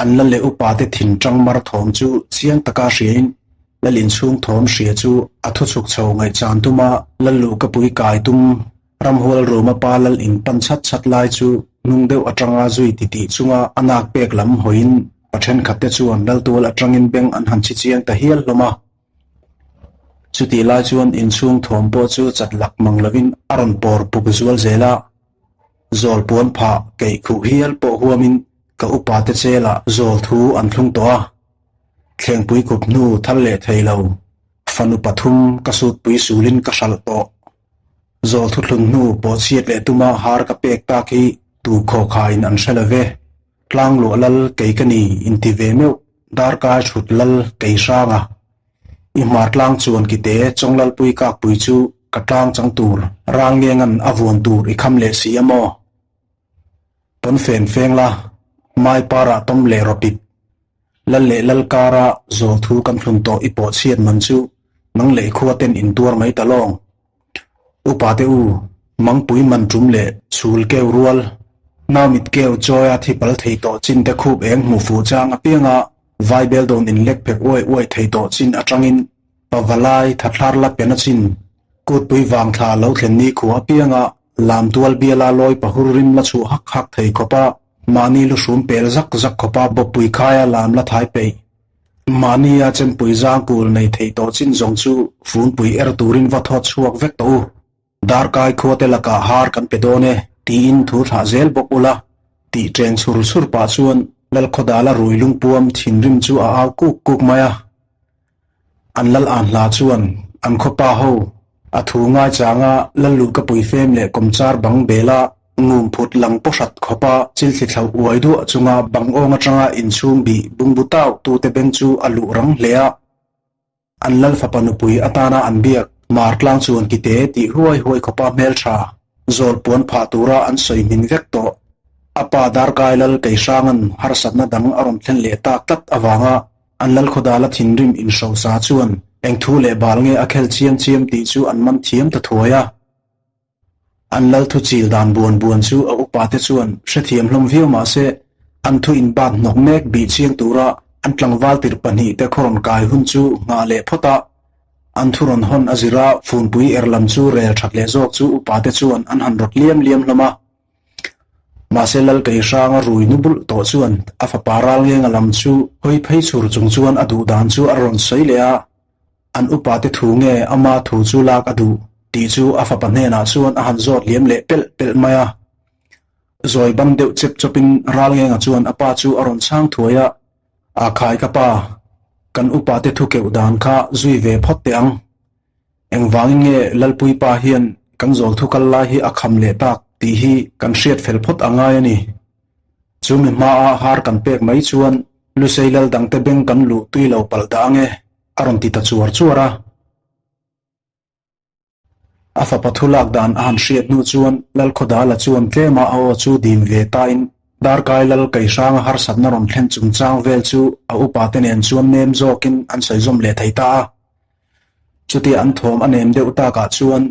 an lal leh upa te thin tang mar thawm chu chiang taka hriain lal inchhung thawm hria chu a thu chhuk chho ngaihchan tuma lal luhka pui kai tum Ramhual Ruma pa lal in pan chhat chhat lai chu hnung deuh atanga zui titih chunga a nak pek lam hawiin pa thenkhat te chuan laltual atangin beng an han chhi chiang ta hial hlawm a. Chutih lai chuan inchhung thawm pawh chu chat lak mang lovin a rawn pawr puk zual zel a. Zawl puan phah keih khuh hial pawh huamin ka upa te chelah zawl thu an thlung tawh a. Thlengpui khup hnu thal leh thei lo fanu pathum ka sutpui sulin ka hralh tawh. Zawl thuthlun hnu pawh chhiat leh tuma har ka pek tak hi tu khawkhain an hre lo ve. Tlang luah lal kei ka ni inti ve meuh, darkai thut lal kei hrang a. I hmar tlang chuan kite Chawnglalpui kakpui chu ka tlang chang tur Rangngenga'n a vuan tur i kham leh si a maw? Pawnfen feng la, mai parah tawm leh rawpip. Lal leh lal kara zawl thu kan thlun tawh i pawh chhiat man chu nang leh i khua ten in tuar mai ta lawng. Upa te u, mangpui man tum leh chhul keu rual, nau mit keu chawia thi pal thei tawh chin te khup eng hmu fuh chang apianga vaibel dawn in lek phek uai uai thei tawh chin atangin pavalai thathlar la pen a chin kutpui vangthla lo thlen ni khua apianga lamtual biala lawi pahur rim la chhuah hak hak thei khawpa Mahni lu hrum pel zak zak khawpa bawppui khaia lam la thai peih. Mahnia chempui zang kul nei theih tawh chin zawng chu funpui er turin va thawt chhuak vek tawh u. Darkai khuate lakah har kan pe dawn e, tiin thu thlah zel bawk ula, tih ṭeng chhur chhur pah chuan Lalkhawdala rui lungpuam thinrim chu a au kuk kuk mai a. An lal an hla chuan an khawpa ho a thu ngaichanga lal luh ka pui fem leh kawmchar bang bela ngum phut lang paw hrat khawpa chilthli thlauh uai duah chunga bang awng atanga inchhung bih bungbu tau tute beng chu a luh rang hle a. An lal fapa nupui atana an biak mar tlang chuan kite tih huai huai khawpa hmeltha zawl puan phah tura an sawi hmin vek tawh. A pa Darkai lal Keihranga'n harsatna dang a rawn thlen leh tak tlat avanga An Lalkhawdala thinrim inhrosa chuan eng thu leh bal nge a khel chiam chiam tih chu an man thiam ta thuai a. An Lal thu chil dan buan buan chu a upate chuan hrethiam hlawm viau mah se, an thu inbat hnawk mek bih chiang tura an tlangval tirh pahnihte khaw rawn kai hun chu nghah leh phawt a. An thu rawn hawn a zira funpui er lam chu rel that leh zawk chu upate chuan an han rawt liam liam hlawm a. Mahse Lal Keihranga rui nu bulh tawh chuan a fapa Ralngenga lam chu hawi phei chhur chung chuan a duh dan chu a rawn sawi leh a, an upate thu nge ama thu chu lak a duh tih chu a fapa hnenah chuan a han zawt liam leh pelh pelh mai a. Zawi ban deuh chep chawpin Ralngenga chuan a pa chu a rawn chhang thuai a, A khai ka pa, kan upate thu keuh dan kha zui ve phawt teh ang. Engvangin nge Lalpui pa hian kan zawl thu kal lai hi a kham leh tak tih hi kan hriat fel phawt a ngai a ni. Chu mi hmaa har kan pek mai chuan Lusei lal dangte beng kan luh tui lo palh dah ange, a rawn ti ta chuar chuar a. A fapa thu lak dan a han hriat hnu chuan Lalkhawdala chuan tlema a aw chu dim ve tain Darkai Lal Keihranga harsatna rawn thlen chungchang vel chu a upate nen chuan nem zawkin an sawi zawm leh thei ta a. Chutia an thawm a nem deuh takah chuan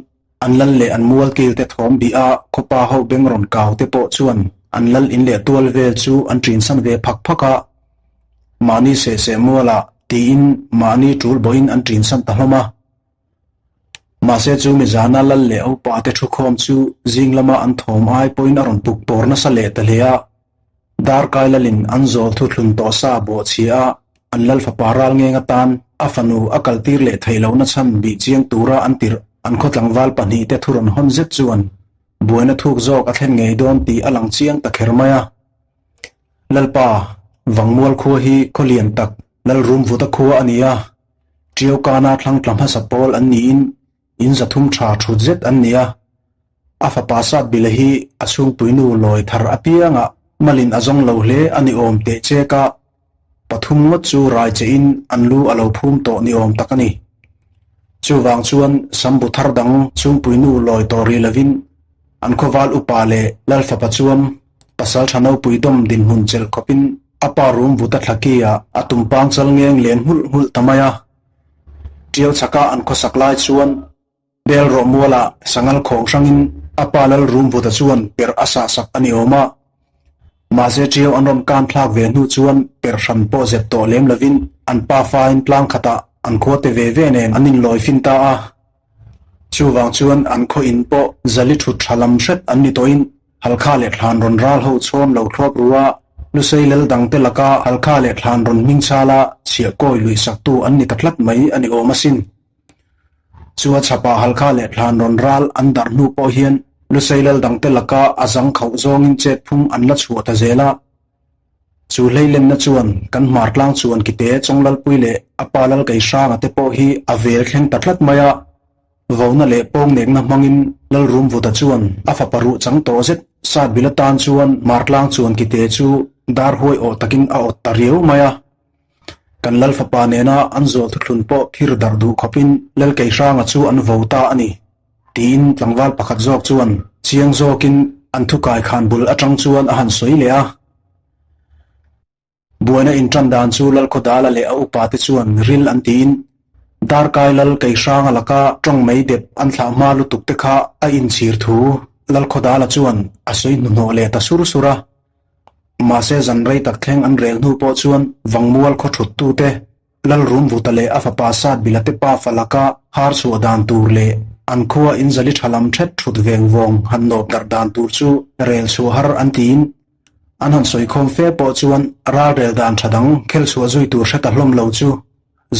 an lal leh an mual kilte thawm bih a khawpa ho beng rawn kau te pawh chuan an lal in leh tual vel chu an ṭinsan ve phak phak a. mahni seh seh mualah tiin mahni tul bawhin an ṭinsan ta hlawm a. Mahse chu mizana lal leh upa te thukhawm chu zing lama an thawm ai pawhin a rawn puk pawr nasa leh ta hle a. Darkai lalin an zawl thuthlun tawh sa bawhchhia a, an lal fapa ral ngeng atan a fanu a kaltir leh theih lohna chhan bih chiang tura an tirh an khaw tlangval pahnihte thu rawn hawn zet chuan buaina thuk zawk a thlen ngei dawn tih a lang chiang ta kher mai a. Lalpa, Vangmual khua hi khaw lian tak Lalrumvuta khua a ni a, Ṭiaukana thlang tla hmasa pawl an niin in zathum ṭha ṭhut zet an ni a. A fapa Satbila hi a chhungpuinu lawi thar apiangah malin a zawng lo hle a ni awm teh chek a, pathum ngawt chu rai chein an lu a lo phum tawh ni awm tak a ni. Chuvang chuan Sambu thar dang chhungpuinu lawi tawh rih lovin an khawval upa leh Lal fapa chuan pasal ṭha nopui dawm dinhmun chelh khawpin a pa rum vut a thla ki ah a tumpang chal ngeng len nghulh nghulh ta mai a. Ṭiau chhaka an khawsak lai chuan Bel rawh mualah sangal khawng hrangin a pa lal rum vuta chuan per a sah sak a ni awm a. Mahse ṭiau an rawn kan thlak ve hnu chuan per hran pawh zep tawh lem lovin an pa fain tlang khatah an khua te ve ve nen an inlawi fin ta a. Chuvang chuan an khaw in pawh zali thut tha lam hret an ni tawhin Halkha leh thlan rawn ral ho chhawm lo thlawp ru a, Lusei lal dangte laka Halkha leh thlan rawn hming chhala chhiah kawi luih saktu an ni ta tlat mai a ni awm asin. Chu a chhapah Halkha leh thlan rawn ral an darh hnu pawh hian Lusei lal dangte laka a zang khauh zawngin chet phung an la chhuah ta zel a. Chu hleilenna chuan kan hmar tlang chuan kite Chawnglalpui leh a pa Lalkeihranga te pawh hi a vel thleng ta tlat mai a. Vona leh pawngnekna hmangin Lalrumvuta chuan a fapa ruh chang tawh zet Satbil atan chuan Martlang chuan kite chu dar huai awh takin a awt ta riau mai a. Kan Lal fapa nena an zawl thuthlun pawh thir darh duh khawpin Lalkeihranga chu an vo ta a ni, tiin tlangval pakhat zawk chuan chiang zawkin an thukai khan bul atang chuan a han sawi leh a. Buaina inṭan dan chu Lalkhawdala leh a upate chuan ril an tiin Darkai Lal Keihranga laka ṭawng mei dep an thlah hma lutuk te kha a inchhir thu Lalkhawdala chuan a sawi hnuhnawh leh ta sur sur a. Mahse zan rei tak thleng an rel hnu pawh chuan Vangmual khaw ṭhuttute Lalrumvuta leh a fapa Satbila te pafa laka har chhuah dan tur leh an khua inzali ṭha lam ṭhet ṭhut veng vawng han nawp darh dan tur chu rel chhuah har an tiin An han sawi khawm fe pawh chuan ralrel dan tha dang khel chhuah zui tur hre ta hlawm lo chu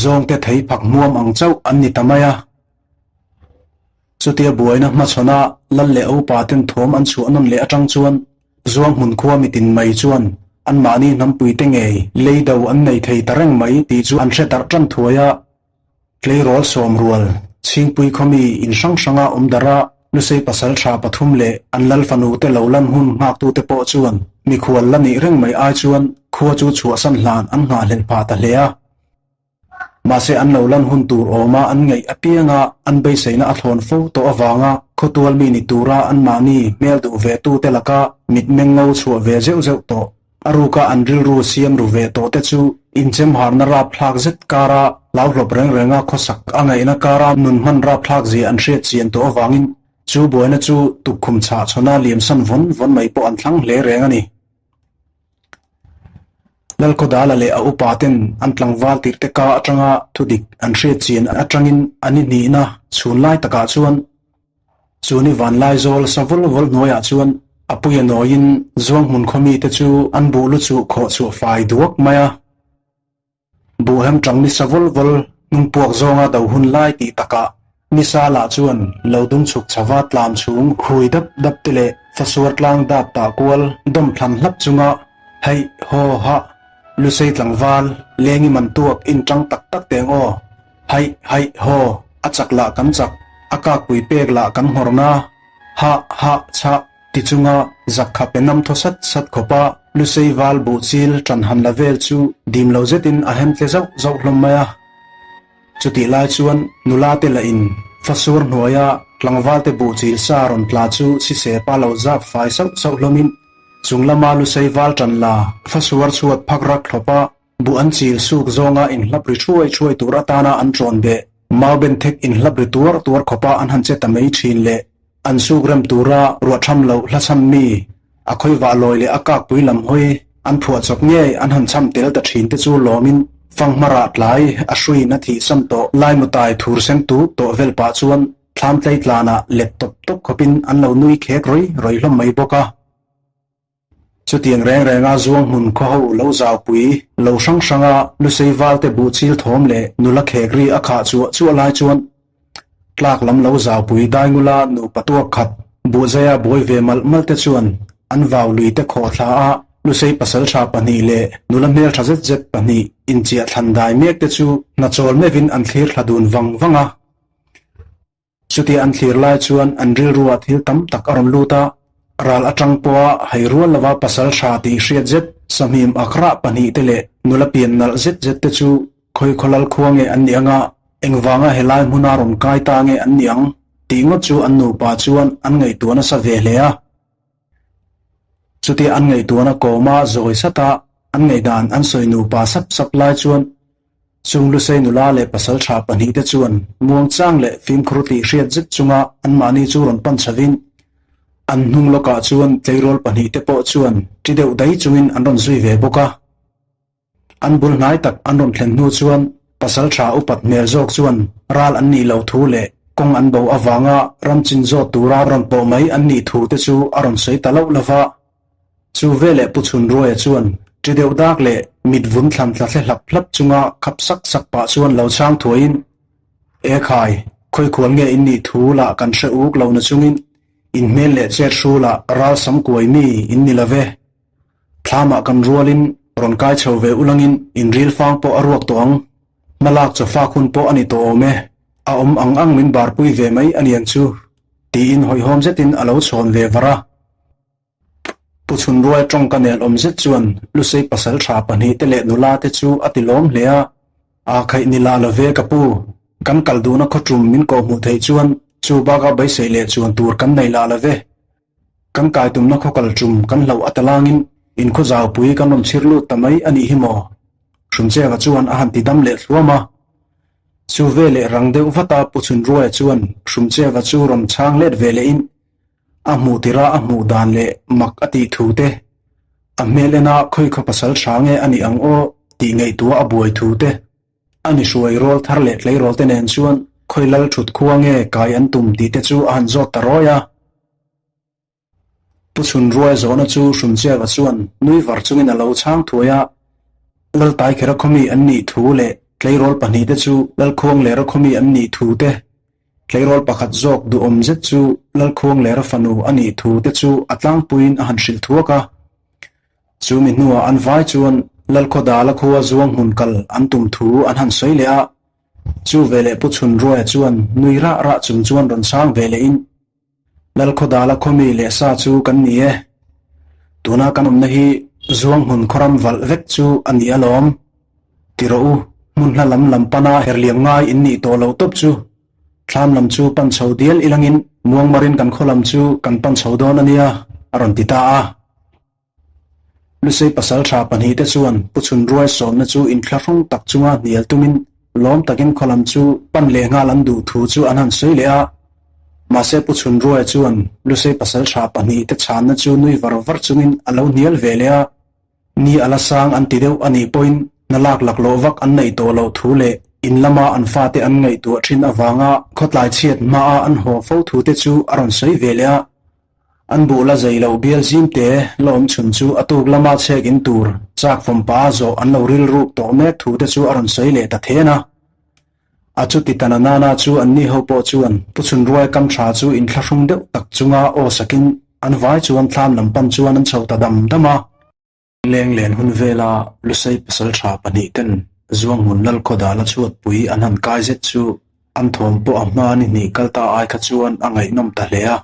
zawngte thei phak hmuam ang chauh an ni ta mai a. Chutia buaina hmachhawna Lal leh Opa ten thawm an chhuah nawn leh atang chuan Zuanghmun khua mitin mai chuan anmahni hnampuite ngei lei do an nei thei ta reng mai tih chu an hre darh tan thuai a. Tleirawl sawmrual, Chhingpui khawmi in hrang hranga awm darh a, Lusei pasal tha pathum leh an lal fanu te lo lan hun nghaktute pawh chuan mikhual la nih reng mai ai chuan khua chu chhuahsan hlan an nghahhlelh phah ta hle a. Mahse an lo lan hun tur awma an ngaih apianga an beiseina a thlawn fo tawh avanga khawtual mi ni tura anmahni hmel duh ve tute laka mitmeng ngo chhuah ve zeuh zeuh tawh A ruka an rilru siam ru ve tawh te chu inchemharna rapthlak zet kara hlauhlawp reng renga khawsak a ngaihna kara nun hman rapthlak zia an hriat chian tawh avangin chu buaina chu tukkhum chhah chhawna liamsan vawn vawn mai pawh an thlang hle reng a ni. Lalkhawdala leh a upa ten an tlangval tirhte ka atanga thudik an hriat chian atangin an ihnihna chhun lai takah chuan Chu ni vanlai zawl sa vul vul hnuaiah chuan a puia nawiin Zuanghmun khaw mite chu an buh lu chuh khawh chhuah fai duak mai a. Buh hem tang ni sa vul vul hnung puak zawnga do hun lai tih takah nisa lah chuan lo dung chhuk chhava tlam chhung khui dap dap te leh fasuar tlang dap tah kual dawm thlan hlap chunga heih haw hah lusei tlangval lengi man tuak inṭang tak tak teng aw. Haih haih haw, a chak lah kan chak, a kakpui pek lah kan nghawrna, hah hah chhah ti chunga zak kha pe nam thaw sat sat khawpa Lusei val buh chil ṭan han la vel chu dim lo zetin a hem tle zauh zauh hlawm mai a. Chutih lai chuan nula te lah in fasuar hnuaia tlangval te buh chil sa rawn tla chu sisepa lo zap fai sauh sauh hlawmin chung lama Lusei val ṭan la fasuar chhuat phak rak thlawpa Buh an chil suk zawnga inhlap ri thuai thuai tur atana an ṭawn beh, mau ben thek inhlap ri tuar tuar khawpa an han che ta mai ṭhin leh an suk rem tura ruahṭham loh hlachham mi, a khawivah lawi leh a kakpui lam hawi An phuahchawp ngei an han cham tel ta thin te chu lawmin fanghma rah tlai a hruiin a thihsam tawh laimutai thur sen tut tawh vel pah chuan thlam tlei tlanah let tawp tawp khawpin an lo nui khek rawi rawi hlawm mai bawk a. Chutiang reng renga zuang hmun khaw ho lo zaupui lo hrang hranga lusei valte buh chil thawm leh nula khek ri a khah chuah chuah lai chuan Tlak lam lo zaupui Daingula nupa tuak khat buhzaia buai ve malh malh te chuan an vau lui te khawh thla a, Lusei pasaltha pahnih leh nula hmeltha zet zet pahnih inchiah thlan dai mek te chu hnachawl meuhin an thlir thla dun vang vang a. Chutia an thlir lai chuan an rilruah thil tam tak a rawn lut a, ral atang pawha hei rual lova pasaltha tih hriat zet sahmim akrah pahnih te leh nula pian nalh zet zet te chu Khawi khawlal khua nge an nih anga, engvanga helai hmuna rawn kai ta nge an nih ang? tih ngawt chu an nupa chuan an ngaihtuah nasa ve hle a. Chutia an ngaihtuahna kawma zawi sata an ngaihdan an sawi nupa sap sap lai chuan chung Lusei nula leh pasal tha pahnihte chuan muangchang leh fimkhur tih hriat zet chunga anmahni chu rawn pan chhovin an hnung lawkah chuan tleirawl pahnihte pawh chuan ṭi deuh dai chungin an rawn zui ve bawk a. An bul hnai tak an rawn thlen hnu chuan pasal tha upat hmel zawk chuan ral an nih loh thu leh kawng an bo avanga ram chin zawt tura rawn pawh mai an nih thu te chu a rawn sawi ta loh lova. Chu veleh Pu Chhunruaia chuan ṭi deuh dak leh mit vun thlan tla thle hlap hlap chunga khap sak sak pah chuan lo chhang thuaiin, E khai, khawikhual nge in nih thu lah kan hre uk lo na chungin in hmel leh chet hru lah ral sam kuai mi in ni love. Thlamah kan rualin rawn kai chho ve ulangin in ril fang pawh a ruak tawh ang. Hmalak chawfak hun pawh a ni tawh awm e. A awm ang ang min barpui ve mai a niang chu, tiin hawihhawm zetin a lo chhawn ve var a. Pu Chhunruai tawngka nel awm zet chuan Lusei pasal tha pahnihte leh nula te chu a ti lawm hle a. Aa khaih ni lah lo ve ka pu, kan kal duhna khawṭum min kawhhmuh theih chuan chu baka beisei leh chuan tur kan nei lah lo ve. Kan kai tumna khaw kal tum kan hlauh a talangin in khaw zaupui kan rawn chhir lut ta mai a nih hi maw? Hrumcheva chuan a han ti dam leh thluam a. Chu veleh rang deuh vata Pu Chhunruaia chuan Hrumcheva chu rawn chhang let ve lehin a hmuh tirha a hmuh dan leh mak a tih thu te, a hmel ena khawi khaw pasal hra nge a nih ang aw tih ngaihtuah a buai thu te, A ni hruai rawl thar leh tleirawl te nen chuan khawi lal thut khua nge kai an tum tih te chu a han zawt ta rawi a. Pu Chhunruai zawhna chu Hrumchiava chuan nui var chungin a lo chhang thuai a, Laltaikhera khawmi an nih thu leh tleirawl pahnihte chu Lalkhuanglera khawmi an nih thu te, tleirawl pakhat zawk duhawm zet chu Lalkhuanglera fanu a nih thu te chu a tlangpuiin a han hrilh thuak a. Chu mi hnuah an vai chuan Lalkhawdala khua zuang hmun kal an tum thu an han sawi leh a, chu veleh Pu Chhunruaia chuan nui rah rah chung chuan rawn chhang ve lehin, Lalkhawdala khaw mi leh sa chu kan ni e, tuna kan awmna hi zuang hmun khawram valh vek chu a ni alawm, ti rawh u, hmun hla lam lam pana herliam ngai in nih tawh loh tawp chu, thlam lam chu pan chho dial ilangin muangmarin kan khaw lam chu kan pan chho dawn a nia, a rawn ti ta a. Lusei pasal tha pahnihte chuan Pu Chhunruai sawmna chu inthlahrung tak chunga hnial tumin lawm takin khaw lam chu pan leh nghal an duh thu chu an han sawi leh a. Mahse Pu Chhunruaia chuan Lusei pasal tha pahnihte chhanna chu nui var var chungin a lo hnial ve leh a. Ni a la sang an ti deuh a nih pawhin hna lak laklawh vak an neih tawh loh thu leh in lama an fate an ngaihtuah thin avanga khawtlai chhiat hmaa an haw fo thute chu a rawn sawi ve leh a. An buh la zei loh bial zim te la awm chhun chu a tuk lama chhek in tur chak fawmpa a zawh an lo rilruk tawh mek thu te chu a rawn sawi leh ta then a. A chuti ta na nana chu anni ho pawh chuan Pu Chhunruai kam tha chu inthlahrung deuh tak chunga aw sakin an vai chuan thlam lam pan chuan an chho ta dam dam a. Leng len hun vela Lusei pasal tha pahnih ten Zuanghmun Lalkhawdala chhuatpui an han kai zet chu an thawm pawh a hma ni hnih kal ta ai kha chuan a ngaihnawm ta hle a.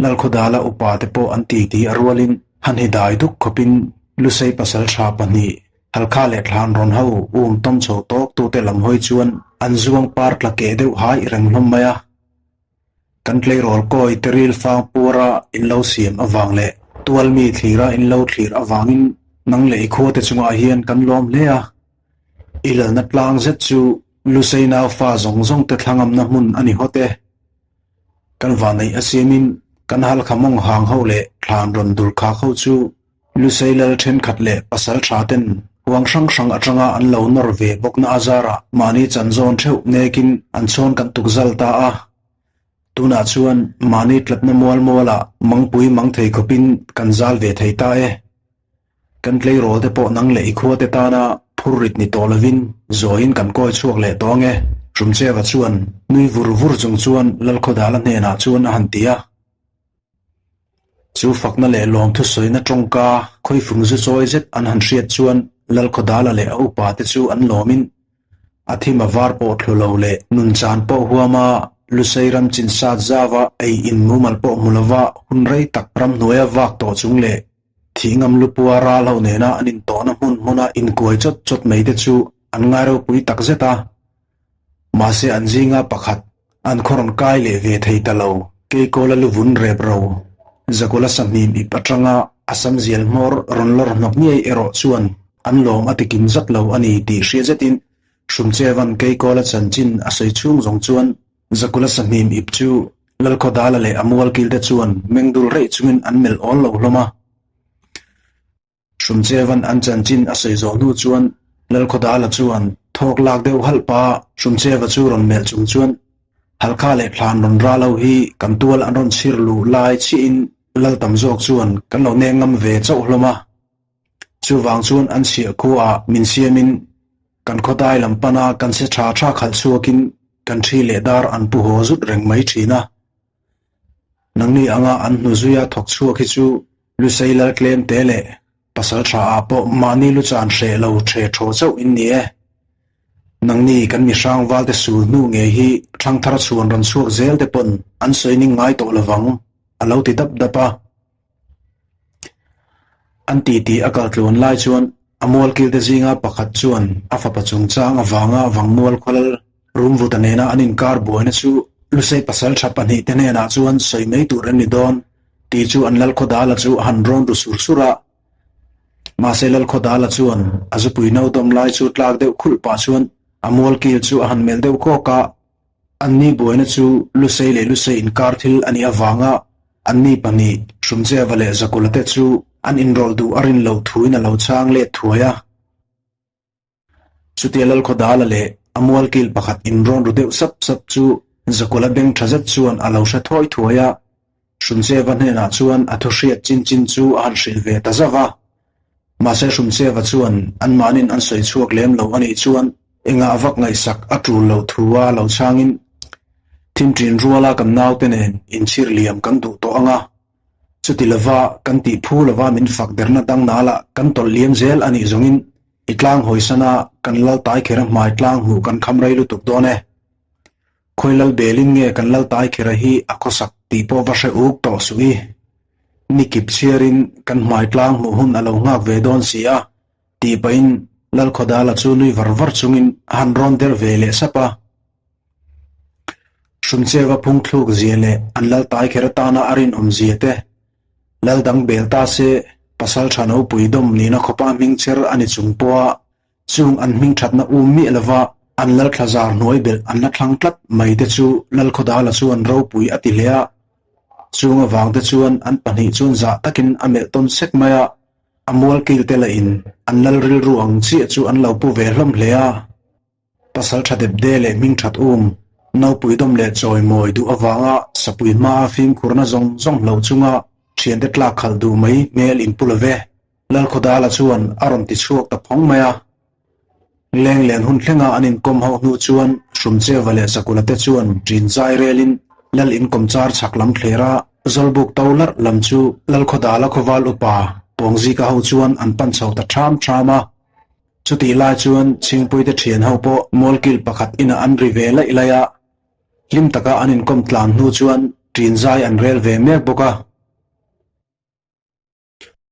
Lalkhawdala upa te pawh an titi a rualin han hi dai duk khawpin Lusei pasal tha pahnih Halkha leh Thlanrawn ho um tawm chho tawk tute lam hawi chuan an zuang par tla keh deuh hai reng hlawm mai a. Kan tleirawl kawi te ril fang puara in lo siam avang leh tual mi thlira in lo thlir avangin nang leh i khuate chungah hian kan lawm hle a. I lalna tlang zet chu Lusei naufa zawng zawng te thlangamna hmun a ni hawt e. Kan vanneih a siamin kan halkha mawng hang ho leh thlan rawn dur khak ho chu. Lusei lal thenkhat leh pasal tha ten huang hrang hrang atanga an lo nawr ve bawkna a zarah mahni chan zawn theuh nekin an chhawn kan tuk zal ta a. Tunah chuan mahni tlatna mual mualah mangpui mang thei khawpin kan zal ve thei ta e. Kan tleirawl te pawh nang leh i khua te tana phur rit ni tawh lovin zawiin kan kawi chhuak leh tawh ange. Hrumcheva chuan nui vur vur chung chuan Lalkhawdala hnenah chuan a han ti a. Chu fakna leh lawmthusawina tawngka khawifung zu chawi zet an han hriat chuan Lalkhawdala leh a upa te chu an lawmin a thim a var pawh thlu lo leh nunchan pawh huama Lusei ram chin sat zauva ei in mumal pawh hmu lova hun rei tak ramhnuaia vak tawh chung leh Thih ngam lupua ral ho nena an intawhna hmun hmuna inkuai chawt chawt mai te chu an ngai ropui tak zet a. Mahse an zinga pakhat an khaw rawn kai leh ve thei ta lo. Keikawla luvun rep ro, Zakula sahmim ip atanga a sam zial hmawr rawn lawr hnawk ngei erawh chuan an lawm a tikim zat lo a ni tih hria zetin Hrumchevan Keikawla chanchin a sawi chhung zawng chuan Zakula sahmim ip chu Lalkhawdala leh a mualkil te chuan mengdul reih chungin an melh awl lo hlawm a. Hrumchevan an chanchin a sawi zawh hnu chuan Lalkhawdala chuan thawk lak deuh halh pa Hrumcheva chu rawn melh chung chuan Halkha leh thlan rawn ral ho hi kan tual an rawn chhir luh lai chiahin Lal tam zawk chuan kan lo neng ngam ve chauh hlawm a. Chuvang chuan an chhiah khuaah min siamin kan khawdai lam pana kan se tha tha khalh chhuakin kan thi leh dar an pu haw zut reng mai thin a. Nangni anga an hnu zuia thawk chhuak hi chu Lusei lal tlem te leh pasal tha ah pawh mahni lu chan hreh lo the thaw chauh in ni e. Nangni kan mi hrang valte sul hnu ngei hi thangthar chhuan rawn chhuak zel te pawn an sawi ning ngai tawh lovang a lo ti dap dap a. An titi a kal tluan lai chuan a mualkilte zinga pakhat chuan a fapa chungchang avanga Vangmual khualal Rumvuta nena an inkar buaina chu Lusei pasal tha pahnihte hnenah chuan sawi mai tur an ni dawn tih chu an Lalkhawdala chu a han rawn ru sur sur a. Mahse Lalkhawdala chuan a zupui no dawm lai chu tlak deuh khulh pah chuan a mualkil chu a han melh deuh kawk a. Anni buaina chu Lusei leh Lusei inkar thil a nih avanga anni pahnih Hrumcheva leh Zakula te chu an inrawlh duh a rin loh thuin a lo chhang let thuai a. Chutia Lalkhawdala leh a mualkil pakhat inrawn ru deuh sap sap chu Zakula beng tha zet chuan a lo hre thawi thuai a. Hrumcheva hnenah chuan a thuhriat chin chin chu a han hrilh ve ta zauh a. Mahse Hrumcheva chuan anmahnin an sawi chhuak lem lo a nih chuan engah vak ngaihsak a tul loh thu a lo chhangin thimṭin ruala kan naute nen inchhir liam kan duh tawh ang a, chuti lova kan tih phu lova min fak derna dang nalah kan tawlh liam zel a nih zawngin i tlang hawisana kan lal tai kher a hmai tlang hmuh kan kham rei lutuk dawn e. Khawi lal belin nge kan lal tai khera hi a khawsak tih pawh va hre uk tawh suh i. Ni kip chhiarin kan hmai tlang hmuh hun a lo nghak ve dawn si a, tih pahin Lalkhawdala chu nui var var chungin a han rawn der ve leh sap a. Hrumcheva phung thluk zia leh an lal tai kher atana a rinawm zia te, lal dang bel ta se pasal tha nopui dawm nihna khawpa hming cher a ni chung pawha Chung an hming thatna um miah lova an lalthla zar hnuai belh an la thlang tlat mai te chu Lalkhawdala chuan ropui a ti hle a. Chung avang te chuan an pahnih chuan zah takin a melh tawn sek mai a, a mualkil te lahin an lal rilru ang chiah chu an lo pu ve hlawm hle a. Pasal tha dep de leh hming that um, nopui dawm leh chawimawi duh avanga sapui hmaa fimkhurna zawng zawng hloh chunga thiante tlak khalh duh mai hmel inpu love. Lalkhawdala chuan a rawn ti chhuak ta phawng mai a. Leng len hun thlenga an inkawm ho hnu chuan Hrumcheva leh Zakula te chuan ṭin zai relin Lal inkawm char chhak lam thler a, Zawlbuk to larh lam chu Lalkhawdala khawval upa Pawngzika ho chuan an pan chho ta ṭham ṭham a. Chutih lai chuan Chhingpuite ṭhian ho pawh mualkil pakhat inah an ri ve laih laih a, hlim taka an inkawm tlan hnu chuan ṭin zai an rel ve mek bawk a.